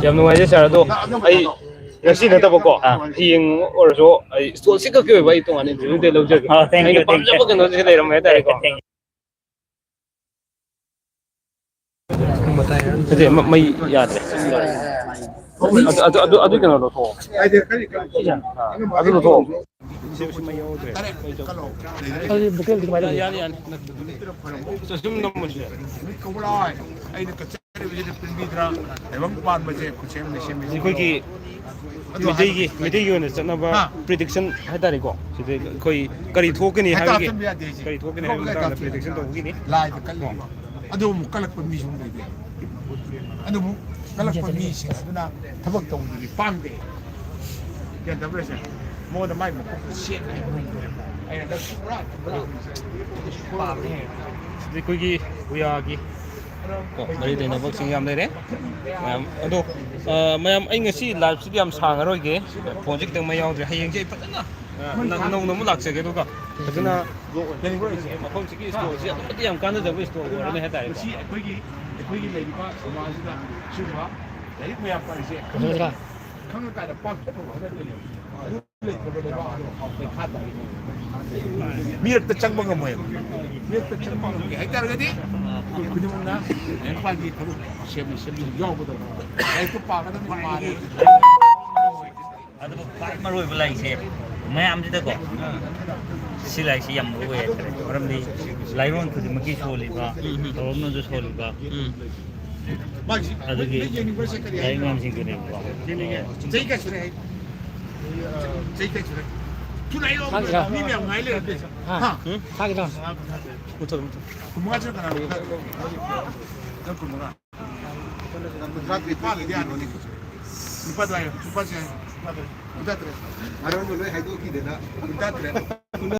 ꯌꯥꯝ ꯅꯨꯡꯉꯥꯏꯖꯩ ꯁꯥꯔ꯫ ꯑꯗꯣ ꯑꯩ ꯉꯁꯤ ꯅꯠꯇꯕꯀꯣ, ꯑꯥ꯫ ꯍꯌꯦꯡ ꯑꯣꯏꯔꯁꯨ ꯑꯩ ꯁ꯭ꯇꯣꯜꯁꯤ ꯈꯛꯀꯤ ꯑꯣꯏꯕ ꯑꯩ ꯇꯣꯉꯥꯟꯅ ꯏꯟꯇꯔꯚ꯭ꯌꯨꯗ ꯂꯧꯖꯒꯦ꯫ ꯑꯥ, thank you, ꯑꯩꯅ thank you꯫ ꯄꯥꯝꯖꯕ ꯀꯩꯅꯣꯁꯦ ꯂꯩꯔꯝꯃꯦ ꯍꯥꯏꯇꯥꯔꯦꯀꯣ꯫ Thank you, thank you꯫ ꯅꯠꯇꯦ, ꯃ-, ꯃꯩ ꯌꯥꯗ꯭ꯔꯦ꯫ ꯑꯗꯨ, ꯑꯗꯨ, ꯑꯗꯨ, ꯑꯗꯨ ꯀꯩꯅꯣ ꯂꯧꯊꯣꯛꯑꯣ꯫ ꯑꯥ, ꯑꯗꯨ ꯂꯧꯊꯣꯛꯑꯣ꯫ ꯑꯗꯨꯗꯤ ꯕꯨꯀꯦ ꯑꯗꯨꯃꯥꯏꯅ ꯇꯧꯕꯤꯌꯨ꯫ ꯌꯥꯅꯤ, ꯌꯥꯅꯤ꯫ ꯁꯨꯝ ꯅꯝꯃꯁꯨ ꯌꯥꯏ꯫ ꯅꯨꯃꯤꯠ ꯀꯧꯕ ꯂꯥꯛꯑꯣ꯫ ꯑꯩꯅ ꯀꯠꯆꯔꯤꯕꯁꯤꯗ ꯄꯦꯟꯕꯤꯗ꯭ꯔꯥ? ꯇꯥꯏꯕꯪ ꯄꯥꯟꯕꯁꯦ ꯈꯨꯠꯁꯦꯝ ꯂꯩꯁꯦꯝ ꯑꯩꯈꯣꯏꯒꯤ ꯑꯗꯨ ꯃꯩꯇꯩꯒꯤ, ꯍꯥꯏꯕ ꯃꯩꯇꯩꯒꯤ ꯑꯣꯏꯅ ꯆꯠꯅꯕ ꯍꯥ? Prediction ꯍꯥꯏꯇꯥꯔꯦꯀꯣ꯫ ꯁꯤꯗ ꯑꯩꯈꯣꯏ ꯀꯔꯤ ꯊꯣꯛꯀꯅꯤ ꯍꯦꯛꯇ ꯍꯥꯏꯕꯒꯤ, ꯍꯥꯞꯆꯤꯟꯕ ꯌꯥꯗꯦ ꯑꯩꯁꯦ꯫ ꯀꯔꯤ ꯊꯣꯛꯀꯅꯤ ꯍꯥꯏꯕꯒꯤ ꯊꯣꯛꯂꯒ ꯃꯇꯥꯡꯗ ꯍꯥꯞꯆꯤꯟꯕ prediction ꯌꯥꯗꯦ꯫ ꯇꯧꯕꯒꯤꯅꯤ꯫ ꯂꯥꯏꯗ ꯀꯠꯂꯤꯕ꯫ ꯑꯗꯨ ꯑꯃꯨꯛ ꯀꯜꯂꯛꯄ ꯃꯤꯁꯨ ꯑꯃꯨꯛ ꯂꯩꯇꯦ꯫ ꯑꯗꯨꯕꯨ ꯀꯜꯂꯛꯄ ꯃꯤꯁꯤꯡ ꯑꯗꯨꯅ ꯊꯕꯛ ꯇꯧꯕꯗꯨꯗꯤ ꯄꯥꯝꯗꯦ꯫ ꯒ꯭ꯌꯥꯟ ꯇꯥꯕ꯭ꯔꯥ ꯁꯦ? ꯃꯉꯣꯟꯗ ꯃꯥꯏ ꯃꯀꯣꯛꯇ ꯁꯦꯠ ꯍꯥꯏꯕ ꯑꯃ ꯂꯩꯇꯦ꯫ ꯑꯩꯅ ꯍꯟꯗꯛ ꯄꯨꯔꯥ ꯄꯥꯝꯃꯦ꯫ ꯑꯗꯩ ꯑꯩꯈꯣꯏꯒꯤ ꯎꯌꯥꯒꯤ ꯀꯣ, ꯃꯔꯤ ꯂꯩꯅꯕꯁꯤꯡ ꯌꯥꯝ ꯂꯩꯔꯦ꯫ ꯃꯌꯥꯝ, ꯑꯗꯣ, ꯑ, ꯃꯌꯥꯝ, ꯑꯩ ꯉꯁꯤ live ꯁꯤꯗꯤ ꯌꯥꯝ ꯁꯥꯡꯉꯔꯣꯏꯒꯦ꯫ ꯐꯣꯟꯁꯦ ꯈꯤꯇꯪ ꯃꯩ ꯌꯥꯎꯗ꯭ꯔꯦ꯫ ꯍꯌꯦꯡꯁꯦ ꯑꯩ ꯐꯖꯅ ꯅ-, ꯅꯧꯅ ꯑꯃꯨꯛ ꯂꯥꯛꯆꯒꯦ꯫ ꯑꯗꯨꯒ ꯐꯖꯅ ꯃꯐꯝꯁꯤꯒꯤ ꯏꯁꯇꯣꯜꯁꯤ ꯑꯗꯨꯛꯀꯤ ꯃꯇꯤꯛ ꯌꯥꯝ ꯀꯥꯟꯅꯖꯕ ꯏꯁꯇꯣꯜ ꯑꯣꯏꯔꯅꯤ ꯍꯥꯏꯇꯥꯔꯦꯀꯣ꯫ ꯃꯁꯤ ꯑꯩꯈꯣꯏꯒꯤ, ꯑꯩꯈꯣꯏꯒꯤ ꯂꯩꯔꯤꯕ ꯁꯃꯥꯖꯁꯤꯗ ꯁꯤꯒꯨꯝꯕ ꯂꯥꯏꯔꯤꯛ ꯃꯌꯥꯝ ꯄꯥꯔꯤꯁꯦ ꯈꯪꯉꯀꯥꯟꯗ ꯄꯥꯛꯊꯣꯛꯅꯕ ꯍꯣꯠꯅꯗꯣꯏꯅꯦ꯫ ꯑꯗꯨ ꯂꯩꯇ꯭ꯔꯕ ꯂꯩꯕꯥꯛ ꯑꯗꯣ ꯄꯩꯈꯥ ꯇꯥꯔꯤ꯫ ꯃꯤꯔꯛꯇ ꯆꯪꯕ ꯉꯝꯃꯣꯏꯕ꯫ ꯃꯤꯔꯛꯇ ꯆꯪꯕ ꯉꯝꯒꯦ ꯍꯥꯏꯇꯥꯔꯒꯗꯤ ꯑꯩꯈꯣꯏ ꯈꯨꯗꯤꯡꯃꯛꯅ ꯂꯥꯏꯔꯤꯛ ꯄꯥꯒꯤ ꯊꯕꯛ ꯁꯦꯝꯕ ꯁꯦꯝꯕ ꯌꯥꯎꯒꯗꯕ꯫ ꯂꯥꯏꯔꯤꯛꯇꯣ ꯄꯥꯒꯗꯕꯅꯤ, ꯄꯥꯔꯦ꯫ ꯈ꯭ꯋꯥꯏ ꯃꯔꯨ ꯑꯣꯏꯕ ꯂꯥꯏꯔꯤꯛꯁꯦ ꯃꯌꯥꯝꯁꯤꯗꯀꯣ, ꯁꯤ ꯂꯥꯏꯔꯤꯛꯁꯦ ꯌꯥꯝ ꯃꯔꯨ ꯑꯣꯏ ꯍꯥꯏꯇꯥꯔꯦ꯫ ꯃꯔꯝꯗꯤ ꯂꯥꯏꯔꯣꯟ ꯈꯨꯗꯤꯡꯃꯛꯀꯤ ꯁꯣꯜꯂꯤꯕ, ꯎꯝ, ꯎꯝ꯫ ꯊꯧꯔꯝꯅꯁꯨ ꯁꯣꯜꯂꯤꯕ, ꯎꯝ꯫ ꯑꯗꯨꯒꯤ ꯂꯥꯏꯔꯤꯛ ꯃꯌꯥꯝꯁꯤꯡꯗꯨꯅꯦꯕꯀꯣ꯫ ꯆꯍꯤ ꯀꯌꯥ ꯁꯨꯔꯦ? ꯆꯍꯤ ꯀꯌꯥ ꯁꯨꯔꯦ? ꯊꯨꯅ ꯍꯥꯏꯔꯛꯑꯣ꯫ ꯊꯥꯡꯒ꯭ꯔꯥ꯫ ꯃꯤ ꯃꯌꯥꯝ ꯉꯥꯏ ꯂꯩꯔꯝꯃꯦ꯫ ꯍꯥ? ꯍꯥ? ꯎꯝ? ꯊꯥꯡꯒ꯭ꯔꯥ꯫ ꯃꯨꯊꯠꯂꯣ, ꯃꯨꯊꯠꯂꯣ꯫ ꯀꯨꯟꯃꯉꯥ ꯆꯪꯉꯛꯀꯅꯥ? ꯅꯪ ꯀꯨꯟꯃꯉꯥ꯫ ꯀꯨꯟꯊ꯭ꯔꯥ ꯇꯔꯦꯠ ꯄꯥꯜꯂꯗꯤ ꯌꯥꯅꯤꯅꯦ꯫ ꯂꯨꯄꯥ ꯇꯔꯥ ꯍꯥꯏꯌꯣ, ꯂꯨꯄꯥ ꯀꯌꯥ? ꯀꯨꯟꯊ꯭ꯔꯥ ꯇꯔꯦꯠ꯫ ꯃꯔꯝꯗꯣ ꯂꯣꯏ ꯍꯥꯏꯗꯣꯛꯈꯤꯗꯅ꯫ ꯀꯨꯟꯊ꯭ꯔꯥ ꯇꯔꯦꯠ꯫